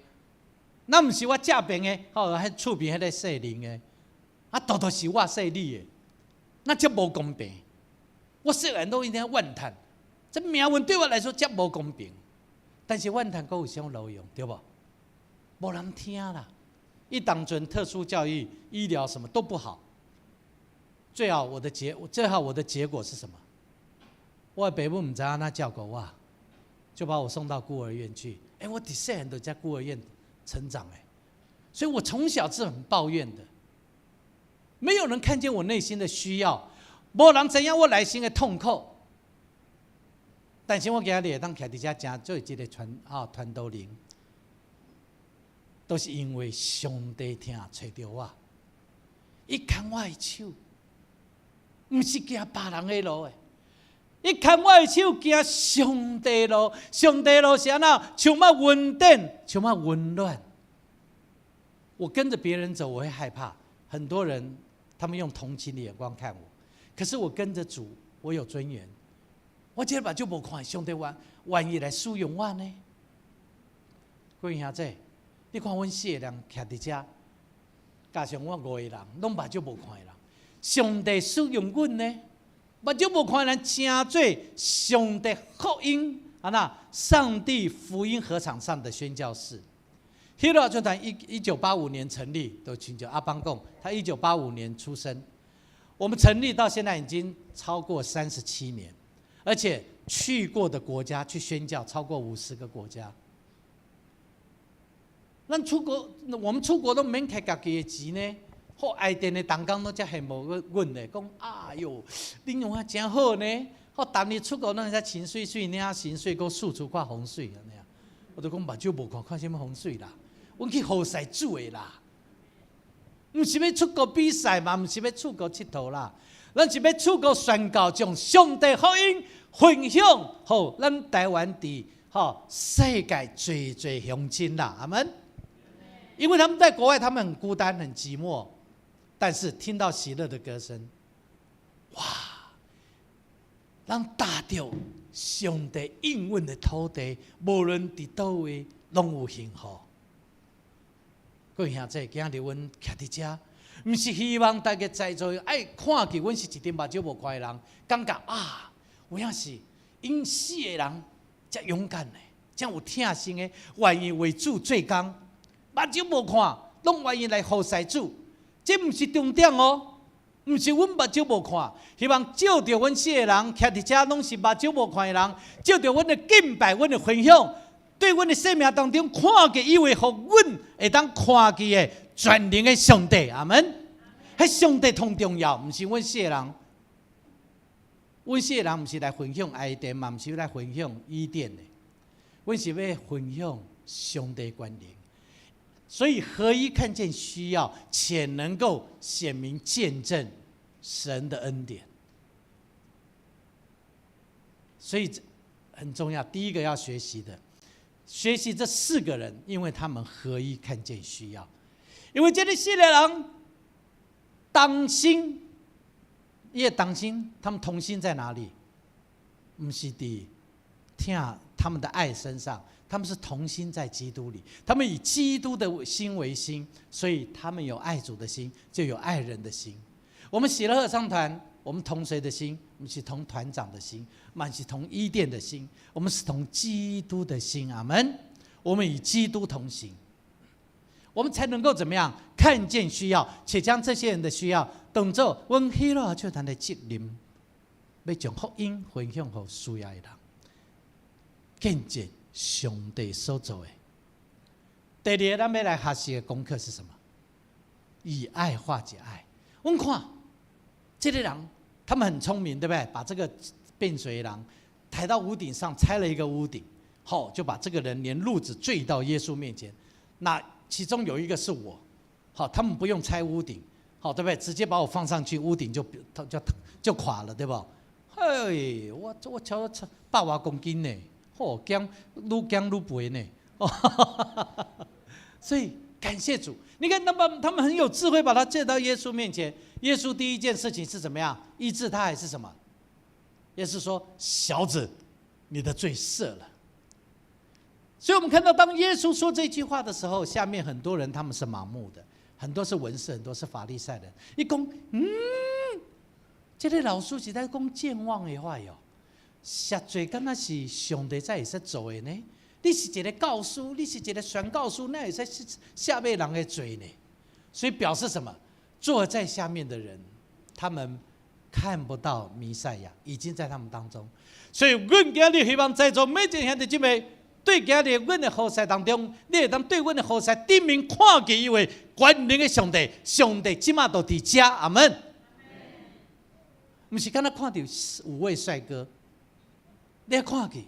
那毋是我正邊的，吼，彼厝邊彼个姓林的，啊，都都是我姓李的，那這無公平。我細漢攏一定怨嘆，這命運對我來說遮無公平。但是怨嘆閣有啥路用？對無？無人聽啦。伊當陣特殊教育、醫療什麼都不好。最好我的結果是什麼？我的爸母毋知按怎照顧我，就把我送到孤兒院去。哎，我佇細漢就在孤兒院成長，哎，所以我從小是很抱怨的。沒有人看見我內心的需要，無人知影我內心的痛苦。但是我今日會當徛佇遮誠做一个傳道人，都是因為上帝疼揣著我，伊牽我的手，毋是行別人的路的。伊牽我的手行上帝路，上帝路是按怎？充滿恩典，充滿溫暖。我跟着別人走，我會害怕。很多人他們用同情的眼光看我，可是我跟着主，我有尊嚴。我這個目睭無看，上帝願意來使用我呢。各位兄弟，你看阮四個人徛佇遮，加上我五個人，攏目睭無看的人，上帝使用阮呢？目睭無看的人，成做上帝福音啊！那上帝福音禾場上的宣教士，喜樂合唱團1985年成立，都親像阿邦講，他一九八五年出生。我們成立到現在已經超過37年，而且去過的國家去宣教超過50個國家。咱出國，我們出國都免揢家己的錢呢。好，愛電的同工攏遮羨慕阮阮的，講哎喲，恁用啊誠好呢。好，逐年出國攏會使穿媠媠領薪水，閣四處看風水按呢。我就講目睭無看，看啥物風水啦？阮去服侍主的啦，毋是欲出國比賽嘛，毋是欲出國𨑨迌啦，咱是欲出國宣告，將上帝福音分享，予咱台灣佇吼世界濟濟鄉親啦，阿門。因為他們在國外，他們很孤單、很寂寞，但是聽到喜樂的歌聲，哇！咱踏著上帝應允的土地，無論佇佗位，攏有幸福。各位兄弟，今日阮徛佇遮，毋是希望大家在座愛看見阮是一點目睭無看的人，感覺啊，有影是𪜶四個人遮勇敢的，遮有疼心的，願意為主做工，目睭無看，攏願意來服侍主。這毋是重點哦，毋是阮目睭無看，希望照著阮四個人徛佇遮，攏是目睭無看的人，照著阮的敬拜，阮的分享，對阮的生命當中看見一位予阮會當看見的全能的上帝，阿門。彼上帝通重要，毋是阮四個人。阮四個人毋是來分享愛電嘛，毋是來分享伊甸的，阮是欲分享上帝權能。所以合一看見需要，且能夠顯明見證神的恩典。所以這很重要，第一個要學習的。學習這四個人，因為他們合一看見需要，因為這個四個人同心，也同心，他們同心在哪裡？毋是佇疼他們的愛身上，他們是同心在基督裡，他們以基督的心為心，所以他們有愛主的心，就有愛人的心。我們喜樂合唱團，我們同誰的心？我們是同團長的心，嘛是同伊甸的心，我們是同基督的心。阿門。我們與基督同行，我們才能夠怎麼樣看見需要，且將這些人的需要當做阮喜樂合唱團的責任，欲將福音分享予需要的人，見證上帝所做的。第二個，咱欲來學習的功課是什麼？以愛化解愛。阮看這個人，他們很聰明，對不對？把這個變水的人抬到屋頂上，拆了一個屋頂，好，就把這個人連褥子墜到耶穌面前。那其中有一個是我，好，他們不用拆屋頂，好，對不對？直接把我放上去，屋頂就垮了，對不？嘿，我超100外公斤呢，嚯，減愈減愈肥呢。所以感謝主，你看，那麼他們很有智慧，把他接到耶穌面前。耶穌第一件事情是怎麼樣？醫治他還是什麼？耶穌說：“小子，你的罪赦了。”所以，我們看到當耶穌說這句話的時候，下面很多人他們是盲目的，很多是文士，很多是法利賽人。伊講，嗯，這個老師是在講健忘的話喲，赦罪敢若是上帝才會使做的呢？你是一個教師，你是一個宣教師，哪會使赦免人的罪呢？所以表示什麼？坐在下面的人，他們看不到彌賽亞已經在他們當中。所以，阮今日希望在座每一個兄弟姊妹，對今日阮的服侍當中，你會當對阮的服侍頂面看見一位全能的上帝，上帝這馬就佇遮，阿門。毋是敢若看著五位帥哥，你欲看見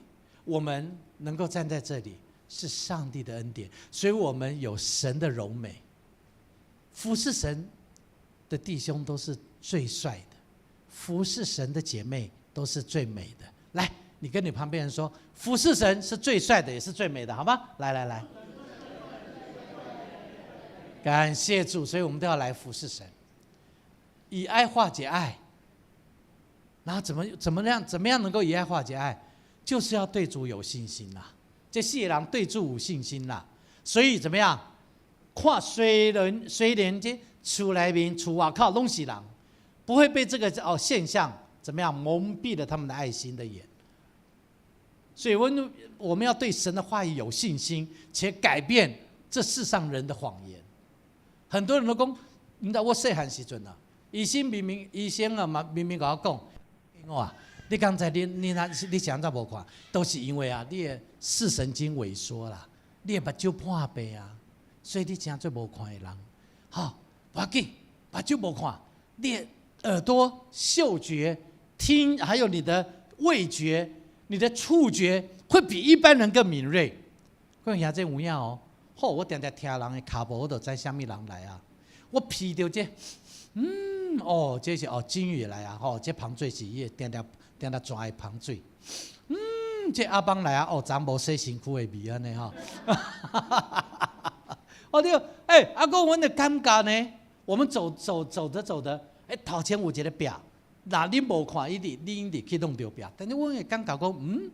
我們能夠站在這裡，是上帝的恩典，所以我們有神的榮美。服侍神的弟兄都是最帥的，服侍神的姐妹都是最美的。來，你跟你旁邊人說，服侍神是最帥的，也是最美的，好嗎？來來來，感謝主，所以我們都要來服侍神，以愛化解愛。然後怎麼樣能夠以愛化解愛？就是要對主有信心啦。這四個人對主有信心啦，所以怎麼樣？看雖然這厝內面、厝外口攏是人，不會被這個哦現象怎麼樣蒙蔽了他們的愛心的眼。所以，我們要對神的話語有信心，且改變這世上人的謊言。很多人都講，你知道我細漢時陣啊，醫生明明醫生啊嘛明明共我講，我啊，你剛才你你那你是按怎無看，都是因為啊，你的視神經萎縮啦，你的目睭破病啊，所以你成做無看的人。吼，無要緊，目睭無看，你的耳朵、嗅覺、聽，還有你的味覺、你的觸覺，會比一般人更敏銳。講兄這有影哦，好，我定定聽人的跤步，我就知啥物人來啊。我聞著這，哦，這是哦金魚來啊，吼，這芳水是伊的定定定定轉的芳水。這阿邦來啊，哦，昨無洗身軀的味按呢吼。哦對，欸，啊，閣阮的感覺呢？我們走走走著走著，欸，頭前有一个壁，若你無看，伊佇你佇去弄著壁。但是阮會感覺講，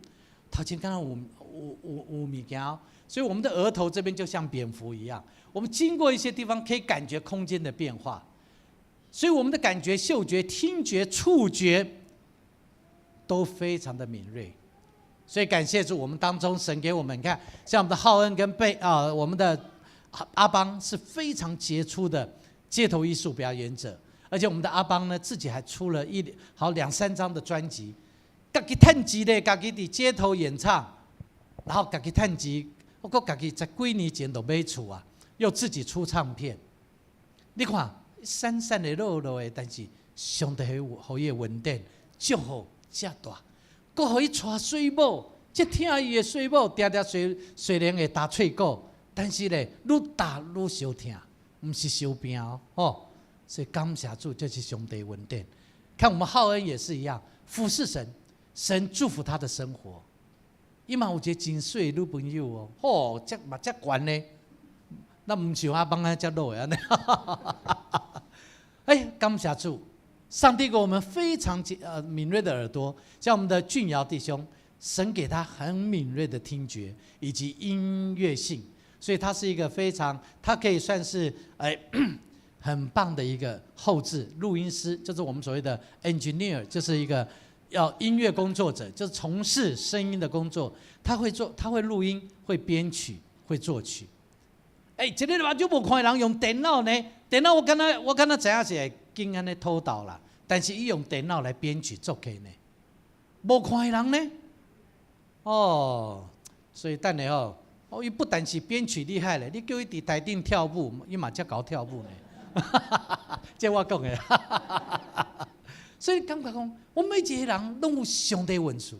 頭前敢若有有有有物件，所以我們的額頭這邊就像蝙蝠一樣，我們經過一些地方可以感覺空間的變化，所以我們的感覺、嗅覺、聽覺、觸覺都非常的敏銳。所以感謝主，我們當中神給我們，你看，像我們的浩恩跟貝啊，我們的阿邦是非常傑出的街頭藝術表演者，而且我們的阿邦呢，自己還出了一好兩三張的專輯，家己趁錢咧，家己佇街頭演唱，然後家己趁錢，我閣家己十幾年前就買厝啊，又自己出唱片。你看，散散的落落的，但是上帝予伊的恩典，祝福遮大，閣予伊娶媠某，這疼伊的媠某，定定雖雖然會焦喙鼓，但是咧，愈焦愈相疼，毋是相拼哦，吼。所以感謝主，這是上帝恩典。看我們浩恩也是一樣，服侍神，神祝福他的生活。伊嘛有一個真媠的女朋友哦，吼，這嘛遮懸呢，那毋像阿邦安遮老的按呢。哎，感謝主，上帝給我們非常敏銳的耳朵，像我們的俊堯弟兄，神給他很敏銳的聽覺以及音樂性，所以他是一個非常，他可以算是很棒的一個後製錄音師，就是我們所謂的 engineer，就是一個要音樂工作者，就是從事聲音的工作。他會做，他會錄音，會編曲，會作曲。欸，一个目睭無看的人用電腦呢？電腦我敢若知影是會緊按呢拖到啦，但是伊用電腦來編曲作曲呢。無看的人呢？哦，所以等下哦，哦，伊不但是編曲厲害咧，你叫伊佇台頂跳舞，伊嘛遮𠢕跳舞呢。這我講的，所以感覺講，我每一個人攏有上帝恩賜。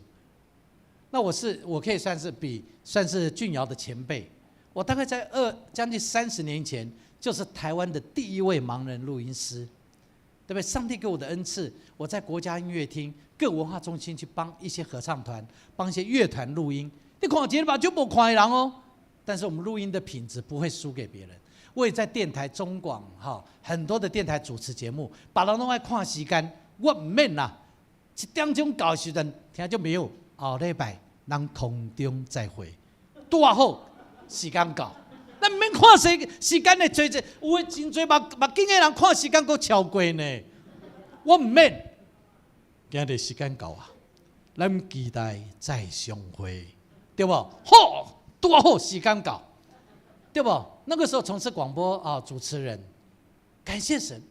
那我可以算是比算是俊堯的前輩。我大概在將近30年前，就是台灣的第一位盲人錄音師，對不對？上帝給我的恩賜，我在國家音樂廳、各文化中心去幫一些合唱團、幫一些樂團錄音。你看一个目睭無看的人哦，但是我們錄音的品質不會輸給別人。我也在電台中廣哈很多的電台主持節目，別人攏愛看時間，我毋免啦，一點鐘到的時陣，聽眾朋友，後禮拜咱空中再會，拄好時間到，咱毋免看時時間的濟濟，有的真濟目目鏡的人看時間閣超過呢，我毋免，今日時間到啊，咱期待再相會，對無？好，拄好時間到，對無？那個時候從事廣播啊主持人，感謝神，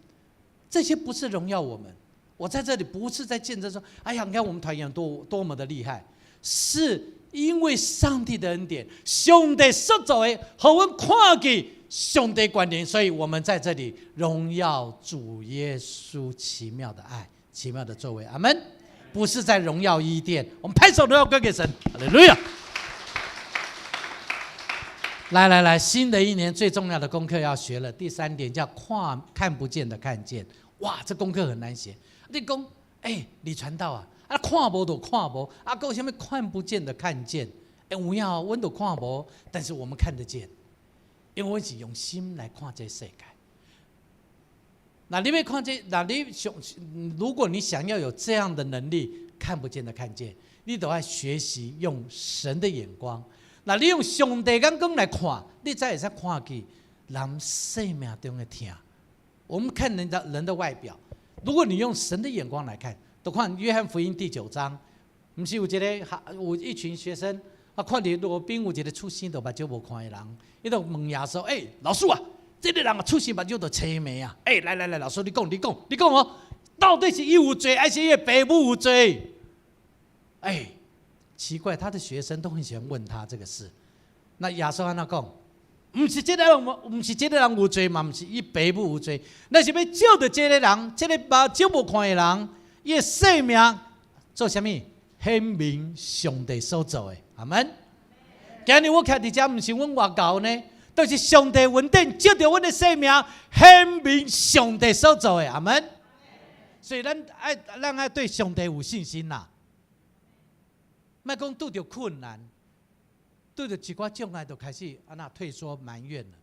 這些不是榮耀我們，我在這裡不是在見證說，哎呀，你看我們團員多多麼的厲害，是因為上帝的恩典，上帝所做的，予阮看見上帝權能，所以我們在這裡榮耀主耶穌奇妙的愛、奇妙的作為。阿門。不是在榮耀伊甸，我們拍手都要歸給神，哈利路亞。來來來，新的一年最重要的功課要學了。第三點叫看看不見的看見。哇，這功課很難寫。你講，欸，李傳道啊，啊看無就看無，啊閣有啥物看不見的看見？欸，有影哦，阮都看無，但是我們看得見，因為阮是用心來看這世界。那你欲看這，那你想，如果你想要有這樣的能力，看不見的看見，你都愛學習用神的眼光。那你用上帝眼光來看，你才會使看見人生命中的疼。我們看人的外表，如果你用神的眼光來看，都看約翰福音第九章，毋是有一個有一群學生，啊，看著路邊有一個出生就目睭無看的人，伊就問耶穌：欸，老師啊，這個人啊出生目睭就青盲啊！欸，來來來，老師你講，你講，你講哦，到底是伊有罪，還是伊的爸母有罪？欸，奇怪，他的學生都很喜歡問他這個事。那耶穌按怎講？毋是這個人，毋是這個人有罪嘛？毋是伊爸母有罪，那是欲照著這個人，這個目睭無看的人，伊的性命做啥物？顯明上帝所做的，阿門。今日我徛佇遮，毋是阮偌𠢕呢，都是上帝恩典，藉著阮的生命顯明上帝所做的，阿門。所以咱愛對上帝有信心啦。莫講拄著困難，拄著一寡障礙，就開始按怎退縮埋怨了。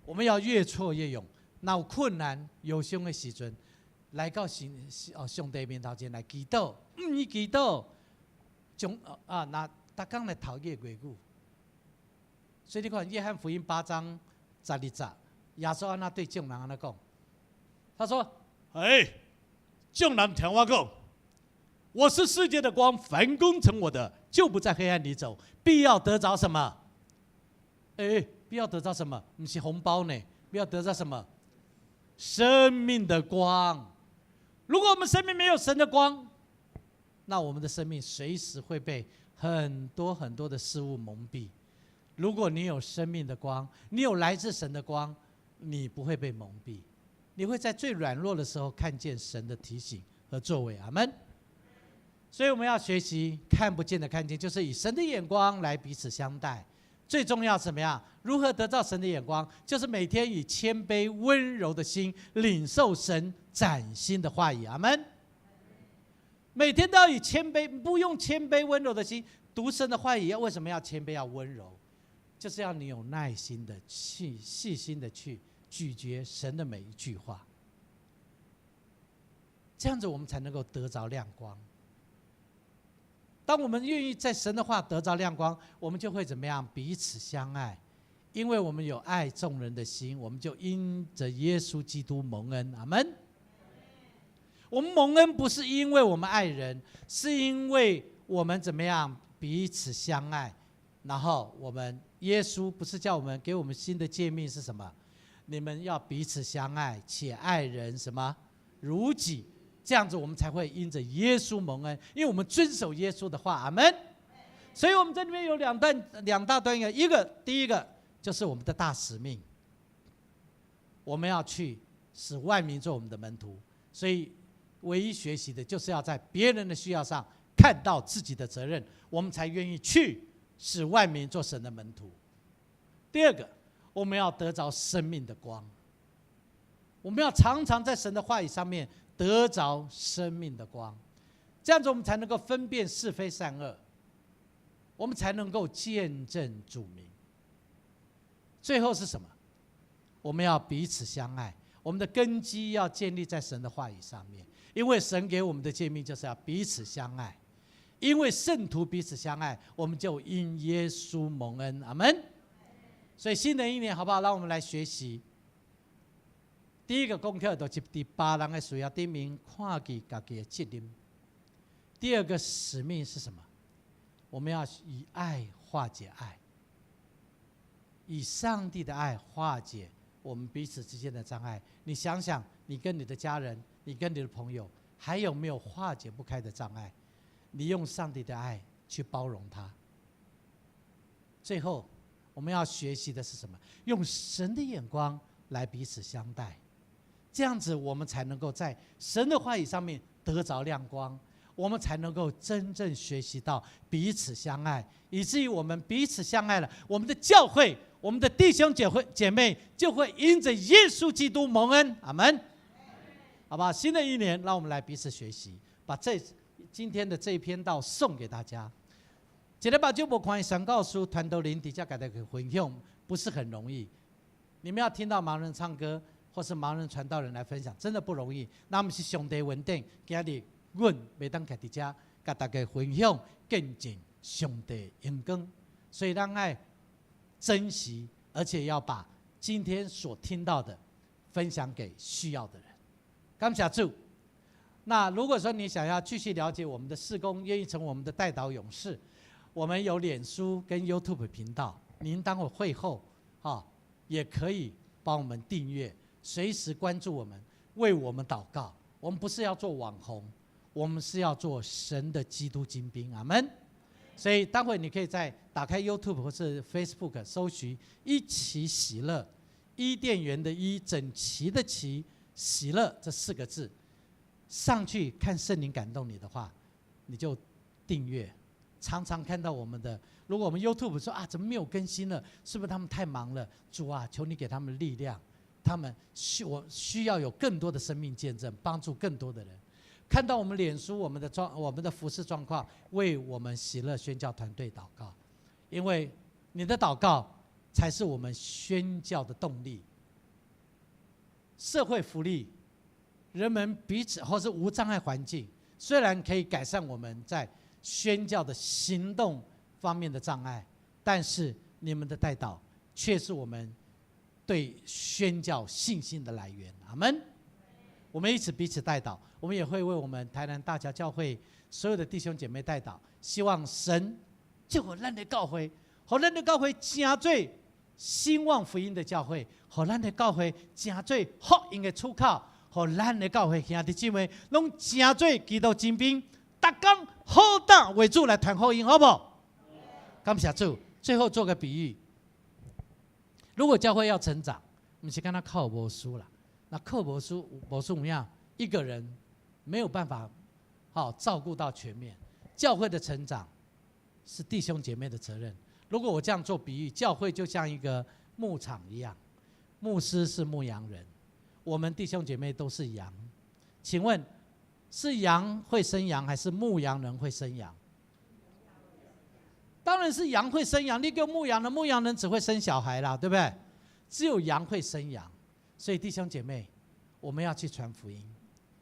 我們要越挫越勇，若有困難、憂傷的時陣，來到神哦上帝面頭前來祈禱，毋止祈禱，將啊那逐工來頭伊的話語。所以你看，約翰福音8章12節，耶穌按怎對眾人按怎講？他說：“哎，眾人聽我講，我是世界的光，凡跟從我的，就不在黑暗裡走，必要得著什麼？哎，必要得著什麼？毋是紅包呢？必要得著什麼？生命的光。如果我們生命沒有神的光，那我們的生命隨時會被很多很多的事物蒙蔽。如果你有生命的光，你有來自神的光，你不會被蒙蔽，你會在最軟弱的時候看見神的提醒和作為。阿門。所以我們要學習看不見的看見，就是以神的眼光來彼此相待。最重要怎麼樣？如何得到神的眼光？就是每天以謙卑溫柔的心領受神嶄新的話語。阿門。每天都要以謙卑，不用謙卑溫柔的心讀神的話語。要為什麼要謙卑？要溫柔，就是要你有耐心的去細心的去咀嚼神的每一句話。這樣子我們才能夠得着亮光。當我們願意在神的話得着亮光，我們就會怎麼樣？彼此相愛，因為我們有愛眾人的心，我們就因着耶穌基督蒙恩。阿門。我們蒙恩不是因為我們愛人，是因為我們怎麼樣彼此相愛。然後我們耶穌不是叫我們給我們新的誡命是什麼？你們要彼此相愛，且愛人什麼如己。這樣子我們才會因着耶穌蒙恩，因為我們遵守耶穌的話。阿門。所以，我們這裡面有兩段兩大段，一個第一個就是我們的大使命，我們要去使萬民做我們的門徒。所以，唯一學習的就是要在別人的需要上看到自己的責任，我們才願意去使萬民做神的門徒。第二個，我們要得着生命的光，我們要常常在神的話語上面得着生命的光，這樣子我們才能夠分辨是非善惡，我們才能夠見證主名。最後是什麼？我們要彼此相愛，我們的根基要建立在神的話語上面，因為神給我們的誡命就是要彼此相愛，因為聖徒彼此相愛，我們就因耶穌蒙恩。阿門。所以新的一年，好不好？讓我們來學習。第一個功課就是佇別人的需要頂面看見家己的責任。第二個使命是什麼？我們要以愛化解愛，以上帝的愛化解我們彼此之間的障礙。你想想，你跟你的家人，你跟你的朋友，還有沒有化解不開的障礙？你用上帝的愛去包容他。最後，我們要學習的是什麼？用神的眼光來彼此相待。這樣子，我們才能夠在神的話語上面得着亮光，我們才能夠真正學習到彼此相愛，以至於我們彼此相愛了，我們的教會、我們的弟兄姐妹就會因着耶穌基督蒙恩。阿門。好吧，新的一年，讓我們來彼此學習，把這今天的這一篇道送給大家。一個目睭無看的宣教師傳道人佇遮共大家分享，不是很容易。你們要聽到盲人唱歌，或是盲人傳道人來分享，真的不容易。若毋是上帝恩典，今日阮袂當徛佇遮，共大家分享見證上帝榮光。所以咱愛珍惜，而且要把今天所聽到的分享給需要的人。感謝主。那如果說你想要繼續了解我們的事工，願意成為我們的代禱勇士，我們有臉書跟 YouTube 頻道，您當會會後啊，也可以幫我們訂閱，隨時關注我們，為我們禱告。我們不是要做網紅，我們是要做神的基督精兵。阿門。所以待會你可以在打開 YouTube 或是 Facebook 搜尋“一起喜樂”，伊甸園的伊，整齊的齊，喜樂這四個字，上去看聖靈感動你的話，你就訂閱。常常看到我們的，如果我們 YouTube 說啊，怎麼沒有更新了？是不是他們太忙了？主啊，求你給他們力量，他們需要有更多的生命見證，幫助更多的人。看到我們臉書、我們的服事狀況，為我們喜樂宣教團隊禱告，因為你的禱告才是我們宣教的動力。社會福利，人們彼此或是無障礙環境，雖然可以改善我們在宣教的行動方面的障礙，但是你們的代禱卻是我們對宣教信心的來源。阿門。我們一起彼此代禱，我們也會為我們台南大橋教會所有的弟兄姐妹代禱，希望神祝福咱的教會，予咱的教會成做興旺福音的教會，予咱的教會成做福音的出口，予咱的教會兄弟姊妹攏成做基督精兵，逐工好膽為主來傳福音，好無？感謝主。最後做個比喻，如果教會要成長，毋是干焦靠牧師啦。那靠牧師，牧師怎麼樣？一個人沒有辦法好照顧到全面。教會的成長是弟兄姐妹的責任。如果我這樣做比喻，教會就像一個牧場一樣，牧師是牧羊人，我們弟兄姐妹都是羊。請問，是羊會生羊，還是牧羊人會生羊？當然是羊會生羊。你叫牧羊人，牧羊人只會生小孩啦，對不對？只有羊會生羊。所以弟兄姐妹，我們要去傳福音，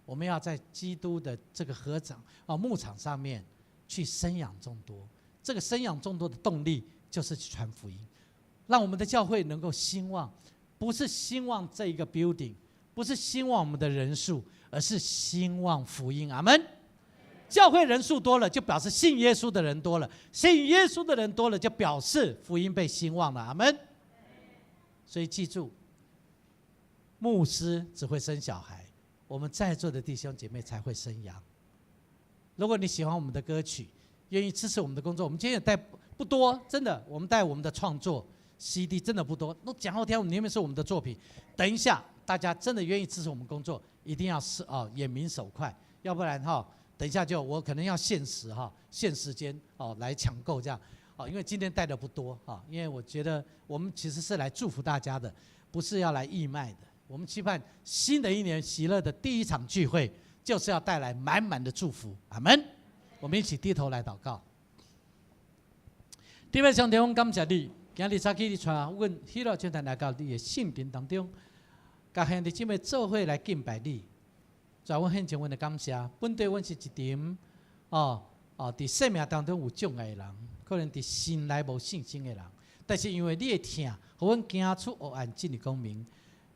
我們要在基督的這個禾場啊牧場上面去生養眾多。這個生養眾多的動力就是去傳福音，讓我們的教會能夠興旺，不是興旺這一個 building，不是興旺我們的人數，而是興旺福音。阿門。教會人數多了，就表示信耶穌的人多了；信耶穌的人多了，就表示福音被興旺了。阿門。所以記住，牧師只會生小孩，我們在座的弟兄姐妹才會生羊。如果你喜歡我們的歌曲，願意支持我們的工作，我們今天也帶不多，真的，我們帶我們的創作 CD 真的不多。那講好聽，裡面是我們的作品。等一下，大家真的願意支持我們工作，一定要是哦眼明手快，要不然哈，等一下就我可能要限時哈，限時間哦來搶購這樣。哦，因為今天帶的不多哈，因為我覺得我們其實是來祝福大家的，不是要來義賣的。我們期盼新的一年喜樂的第一場聚會，就是要帶來滿滿的祝福。阿門。我們一起低頭來禱告。天父上帝，阮感謝你，今日早起你帶阮喜樂全團來到你的聖殿當中，共兄弟姊妹做伙來敬拜你。主，阮獻上阮的感謝。本底阮是一群哦，佇生命當中有障礙的人，可能佇心內無信心的人，但是因為你的疼，予阮行出黑暗進入光明。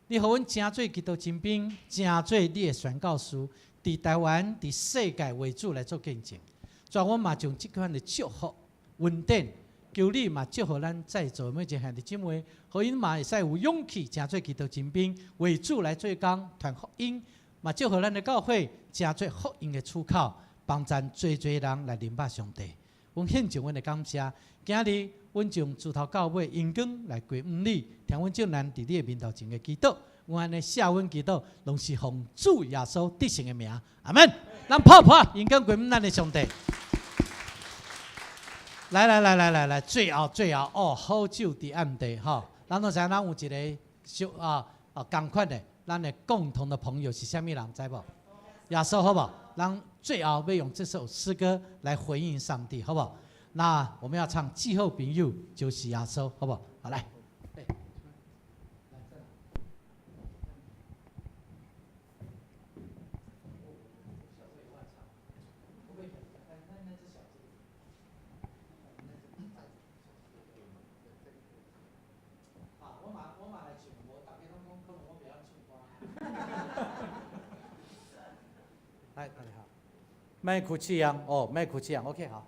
你予阮成做基督精兵，成做你的宣教士，佇台灣、佇世界為主來做見證。主，阮嘛將這款的祝福、恩典，求你嘛祝福咱在座每一個兄弟姊妹，予𪜶嘛會使有勇氣，成做基督精兵，為主來做工，傳福音，嘛祝福咱的教會，成做福音的出口，幫贊濟濟人來認捌上帝。阮獻上阮的感謝，今日阮將自頭到尾榮光來歸予你，聽阮眾人佇你的面頭前的祈禱，阮按呢寫阮祈禱，攏是奉主耶穌得勝的名，阿門。咱拍拍榮光歸予咱的上帝。來來來來來來，最後最後哦，好酒佇暗地吼，咱攏知影咱有一個小啊仝款的，咱的共同的朋友是啥物人，知無？耶穌好無？咱最後欲用這首詩歌來回應上帝，好不好？那我們要唱《至好朋友就是耶穌》，好不好？好來。來，大家好。麥哭泣啊！哦，麥哭泣啊！OK，好。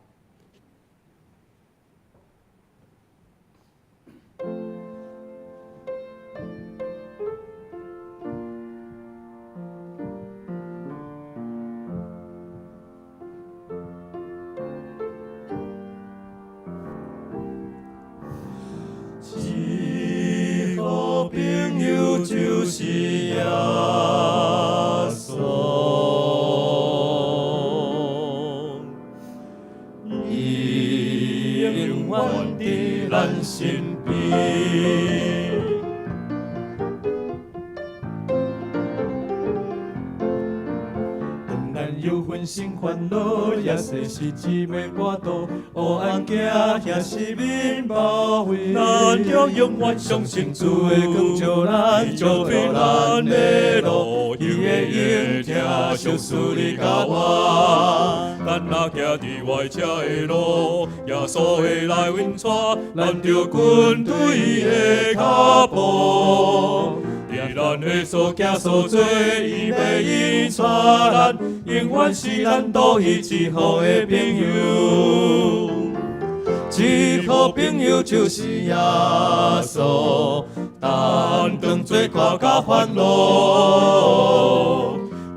咱身邊。當咱有分心煩惱，抑說是姊妹跋倒，黑暗行遐四面包圍，咱著永遠相信主的光照咱，照對咱的路，伊會用疼惜賜你佮我。咱若行佇歪斜的路，耶穌會來引帶咱著跟隨伊的腳步。佇咱的所行所做，伊欲引帶咱，永遠是咱獨一至好的朋友。至好朋友就是耶穌，擔當罪過佮煩惱。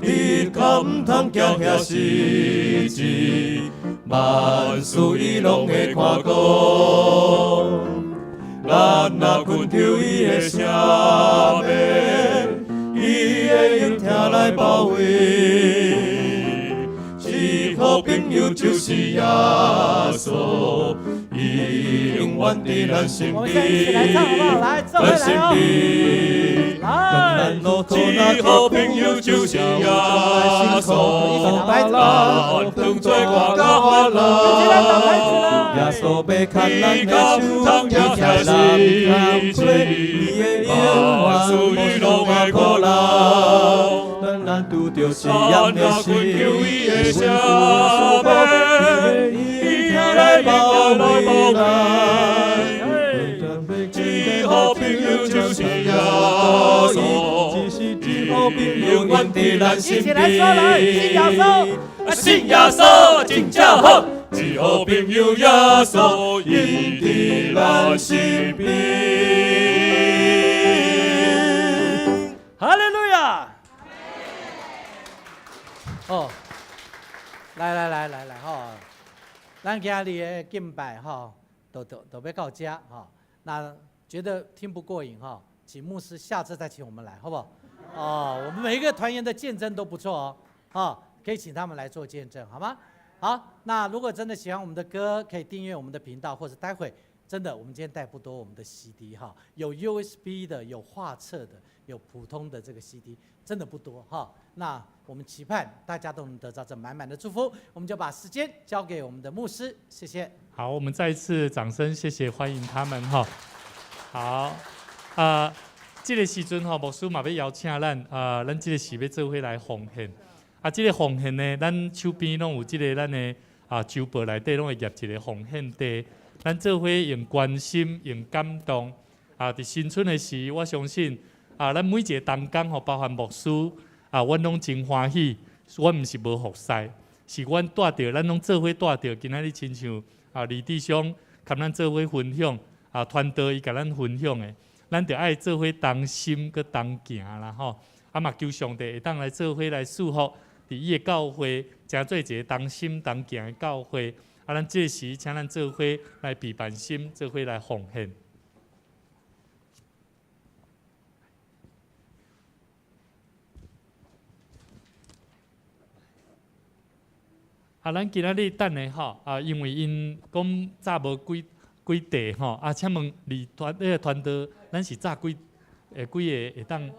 你較毋通行遐時節，萬事伊攏會看顧。咱若懇求伊的聖名，伊會用疼來包圍。至好朋友就是耶穌，伊永遠佇咱身
我們現在一起來唱好不好？來，這
咱身
回來哦，
邊。
來，
至好朋友就是耶穌，咱當作我佮煩惱。耶穌欲牽咱的手，伊聽咱工課，伊會永遠無數的苦難。咱若拄著試驗的時，伊會賜福，伊會來包圍咱。至好朋友就是耶穌，永遠佇咱身
一起來說來，信耶穌，
信耶穌真正好，至好朋友耶穌，永佇咱身邊。
哈利路亞！
哦，來來來來來吼，咱今日的敬拜吼，都欲到遮吼，那覺得聽不過癮哈，請牧師下次再請我們來，好不好？哦，我們每一個團員的見證都不錯哦，哦，可以請他們來做見證，好嗎？好，那如果真的喜歡我們的歌，可以訂閱我們的頻道，或者待會真的，我們今天帶不多我們的 CD 哈，有 USB 的，有畫冊的，有普通的這個 CD，真的不多哈。那我們期盼大家都能得到這滿滿的祝福，我們就把時間交給我們的牧師，謝謝。
好，我們再一次掌聲，謝謝，歡迎他們哈。好，啊，這個時陣吼，牧師嘛欲邀請咱，啊，咱這個時欲做伙來奉獻。啊，這個奉獻呢，咱手邊攏有這個咱的啊，周報內底攏會頁一個奉獻袋。咱做伙用關心、用感動。啊，佇新春的時，我相信啊，咱每一個同工吼，包含牧師啊，阮攏真歡喜。阮毋是無服侍，是阮帶著，咱攏做伙帶著。今仔日親像啊，李弟兄共咱做伙分享啊，傳道伊共咱分享的，咱著愛做伙同心閣同行啦吼。啊嘛，求上帝會當來做伙來祝福，佇伊的教會，成做一个同心同行的教會。啊，咱這時請咱做伙來備辦心，做伙來奉獻。啊，咱今仔日等下吼，啊，因為𪜶講早無幾幾塊吼，啊，請問李團彼个團隊，咱是早幾會幾个會當？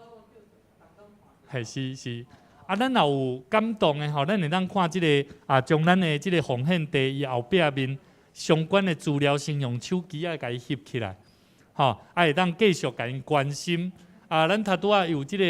係是是，啊，咱若有感動的吼，咱會當看這个啊，將咱的這个奉獻袋伊後壁面相關的資料，先用手機仔共伊翕起來，吼，啊，會當繼續共𪜶關心。啊，咱頭拄仔有這个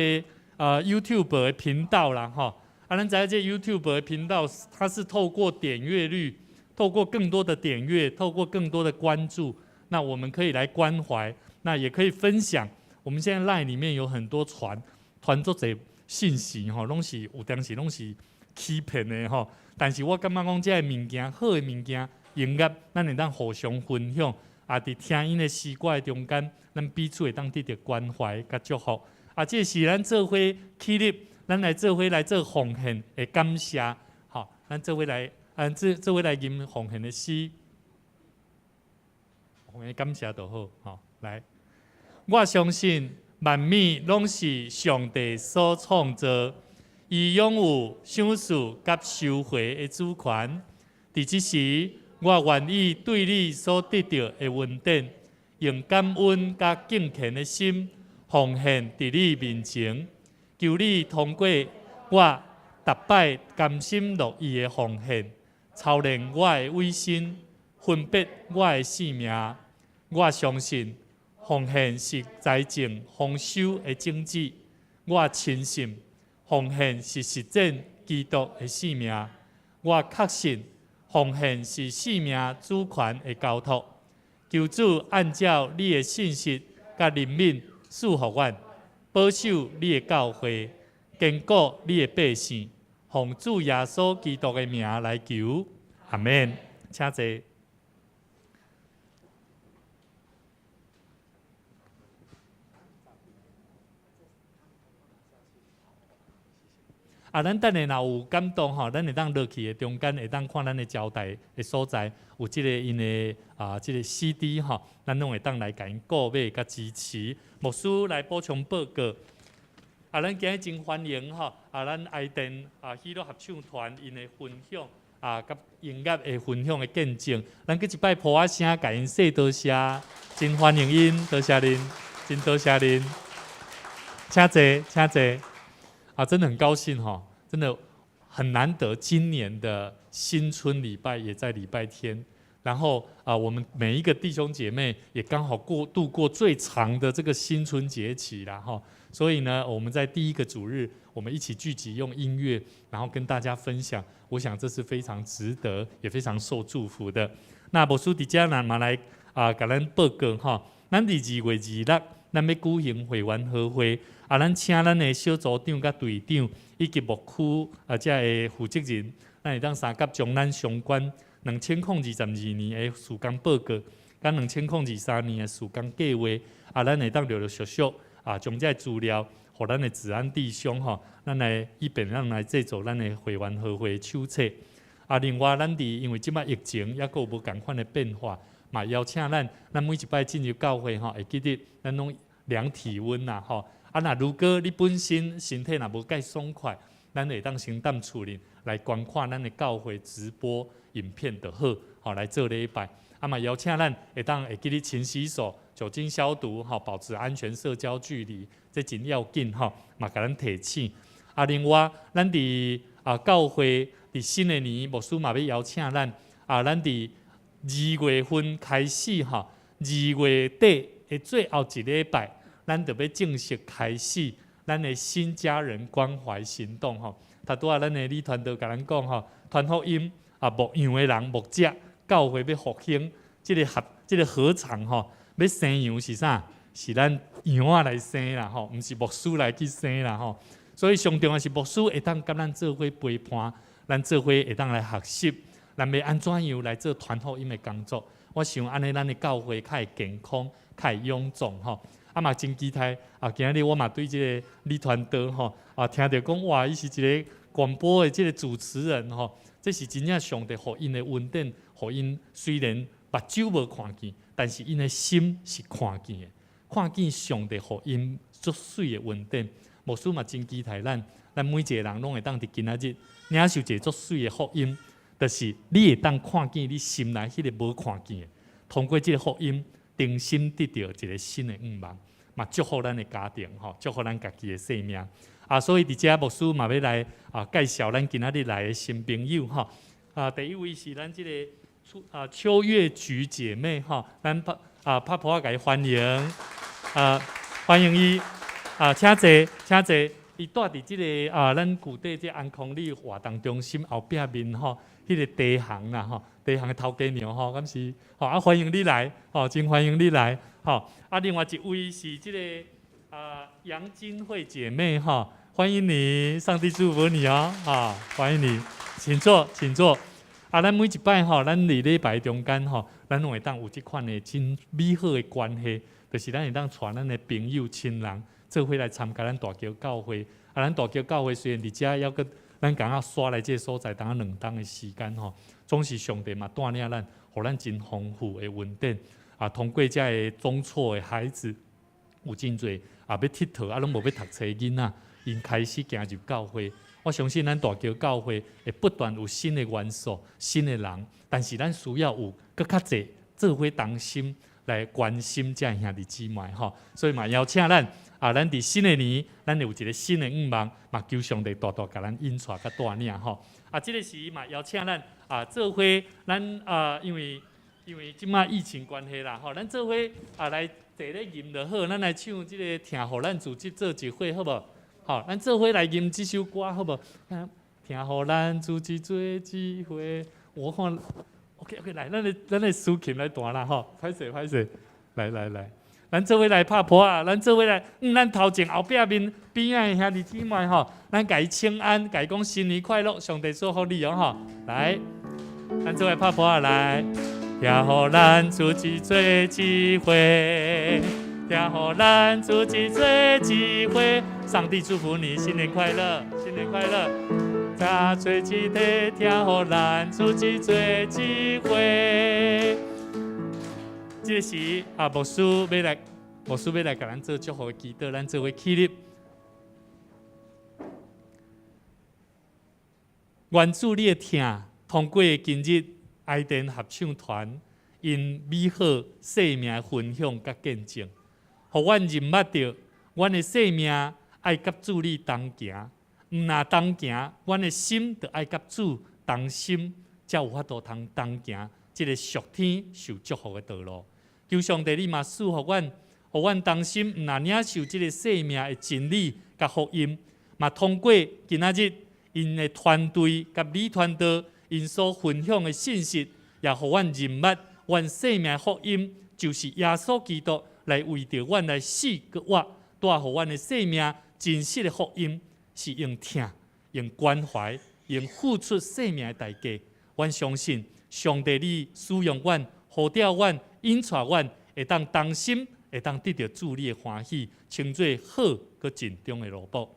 啊 YouTube 的頻道啦，吼。啊，咱知影這 YouTube 的頻道，它是透過點閱率，透過更多的點閱，透過更多的關注，那我們可以來關懷，那也可以分享。我們現在 LINE 裡面有很多傳傳足濟信息吼，攏是有當時攏是欺騙的吼。但是我感覺講這个物件好的物件，音樂，咱會當互相分享，啊，佇聽𪜶的詩歌的中間，咱彼此會當得著關懷佮祝福。啊，這是咱做伙起立。咱來做伙來做奉獻的感謝，吼，咱做伙來，啊，做伙來吟奉獻的詩，奉獻感謝就好，吼，來，我相信萬物攏是上帝所創造，伊擁有賞賜佮收回的主權。佇這時，我願意對你所得著的恩典，用感恩佮敬虔的心奉獻佇你面前。求你通過我逐擺甘心樂意的奉獻，操練我的委身，分別我的性命。我相信奉獻是財政豐收的種子。我深信奉獻是實踐基督的生命。我確信奉獻是生命主權的交託。求主按照你的信實佮憐憫賜予阮，保守你的教會，堅固你的百姓。奉主耶穌基督的名來求，阿們。請坐。啊，咱等下若有感動吼，咱會當落去的中間會當看咱的招待的所在，有這個𪜶的啊，這個 CD 吼，咱攏會當來共𪜶購買佮支持。牧師來補充報告。啊，咱今日真歡迎吼，啊，咱愛電啊喜樂合唱團𪜶的分享啊，佮音樂的分享的見證。咱閣一擺噗仔聲，共𪜶說多謝，真歡迎𪜶，多謝恁，真多謝恁，請坐，請坐。啊，真的很高興吼，真的很難得，今年的新春禮拜也在禮拜天，然後啊，我們每一個弟兄姐妹也剛好過度過最長的這個新春節期啦，哈。所以呢，我們在第一個主日，我們一起聚集用音樂，然後跟大家分享，我想這是非常值得，也非常受祝福的。那牧師佇遮呢嘛來啊，共咱報告哈，咱佇2月26，咱欲舉行會員和會，啊，咱請咱的小組長佮隊長以及牧區啊遮的負責人，咱會當相佮將咱相關2022年的事工報告，佮2023年的事工計劃，啊，咱會當陸陸續續啊，將這資料，予咱的治安弟兄吼，咱來以便咱來製作咱的會員和會手冊。啊，另外咱佇因為這擺疫情猶閣有無仝款的變化，嘛邀請咱，咱每一擺進入教會吼，會記得咱攏量體溫啦吼。啊，若如果你本身身體若無介爽快，咱會當先踮厝裡來觀看咱的教會直播影片就好，吼來做禮拜。啊嘛邀請咱會當會記得勤洗手、酒精消毒，吼，保持安全社交距離，這真要緊吼，嘛共咱提醒。啊，另外，咱佇啊教會佇新的年，牧師嘛欲邀請咱啊，咱佇二月份開始吼，二月底的最後一禮拜，咱就欲正式開始咱的新家人關懷行動吼。頭拄仔咱的李傳道共咱講吼，傳福音啊，牧羊的人牧者，教會欲復興，這個合這個禾場吼，欲生羊是啥？是咱羊仔來生啦吼，毋是牧師來去生啦吼。所以上重要是牧師會當佮咱做伙陪伴，咱做伙會當來學習，咱欲按怎樣來做傳福音的工作。我想按呢，咱的教會較會健康，較會勇壯吼。啊嘛真期待啊！今仔日我嘛對這個李傳道吼啊，聽著講哇，伊是一個廣播的這個主持人吼，這是真正上帝予𪜶的恩典，予𪜶雖然目睭無看見，但是𪜶的心是看見的，看見上帝予𪜶足媠的恩典。牧師嘛真期待咱，咱每一個人攏會當佇今仔日領受一個足媠的福音，就是你會當看見你心內彼個無看見的，通過這個福音，重新得著一個新的願望，嘛祝福咱的家庭吼，祝福咱家己的生命。啊，所以佇遮牧師嘛欲來啊介紹咱今仔日來的新朋友吼。啊，第一位是咱這個啊邱月菊姐妹吼，咱拍啊拍噗仔共伊歡迎，啊歡迎伊啊，請坐，請坐。伊蹛佇這個啊，咱舊底這安康里活動中心後壁面吼，彼個地行啦吼，地行的頭家娘吼，敢是吼啊，歡迎你來，吼，真歡迎你來，吼。啊，另外一位是這個啊楊金惠姐妹吼，歡迎你，上帝祝福你哦，哈，歡迎你，請坐，請坐。啊，咱每一擺吼，咱佇禮拜中間吼，咱攏會當有這款的真美好的關係，就是咱會當帶咱的朋友親人做伙來參加咱大橋教會。啊，咱大橋教會雖然佇遮猶閣咱剛仔徙來這個所在，當兩冬的時間吼，總是上帝嘛帶領咱，予咱真豐富的恩典。啊，通過遮个中輟的孩子，有真濟啊欲𨑨迌啊，攏無欲讀冊囡仔，𪜶開始行入教會。我相信咱大橋教會會不斷有新的元素、新的人，但是咱需要有閣較濟做伙同心來關心遮兄弟姊妹吼。所以嘛邀請咱啊，咱佇新的年，咱會有一個新的願望，嘛求上帝大大共咱引帶佮帶領吼。啊，這個時嘛邀請咱啊，做伙咱啊，因為這馬疫情關係啦吼，咱做伙啊來坐咧吟就好，咱來唱這個疼予咱主這做一伙好無？好，咱做伙來吟這首歌好無？疼予咱主做一伙，我看，OK OK，來，咱的司琴來彈啦吼，歹勢歹勢，來來來，咱做伙來拍噗仔，咱做伙來，咱頭前後壁面邊仔的兄弟姊妹吼，咱共伊請安，共伊講新年快樂，上帝祝福你哦吼，來，咱做伙拍噗仔來，疼予咱主做一伙，疼予咱主做一伙，上帝祝福你，新年快樂，新年快樂。加做一體，疼予咱主做一伙。這個時啊，牧師欲來，牧師欲來共咱做祝福的祈禱，咱做伙起立。願主你的疼，通過今日愛電合唱團𪜶美好生命的分享佮見證，予阮認捌著，阮的生命愛佮主你同行。毋若同行，阮的心就愛佮主同心，才有法度通同行這个屬天受祝福的道路。求上帝，你嘛賜予阮，予阮同心，毋若領受這个生命的真理佮福音，嘛通過今仔日𪜶的團隊佮李傳道𪜶所分享的信息，也予阮認捌，阮生命福音就是耶穌基督來為著阮來死閣活，帶予阮的生命真實的福音。是用疼、用關懷、用付出生命的代價。阮相信上帝，你使用阮、呼召阮、引帶阮，會當同心，會當得著主你的歡喜，稱做好閣盡忠的奴僕。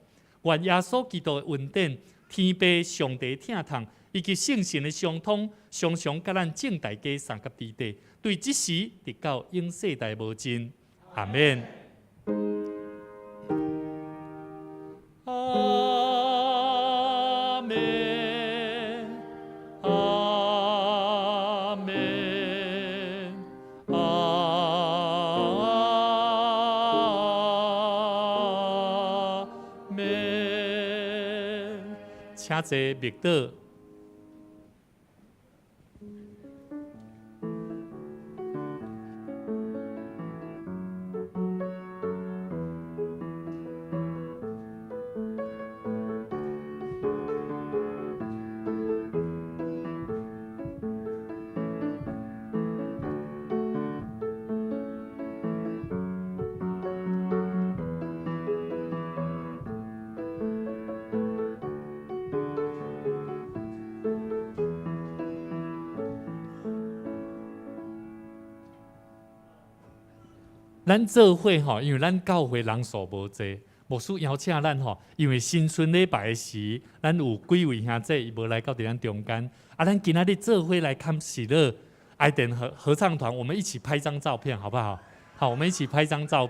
願耶穌基督的恩典、天父上帝疼痛，以及聖神的相通，常常佮咱眾大家相佮佇底，對這時直到永世代無盡。阿們。阿們，阿們，阿們。請坐默禱。咱做伙吼，因為咱教會人數無濟，牧師邀請咱吼，因為新春禮拜的時，咱有幾位兄弟伊無來到佇咱中間，啊，咱今仔日做伙來看喜樂愛電合唱團，我們一起拍張照片，好不好？好，我們一起拍張照片。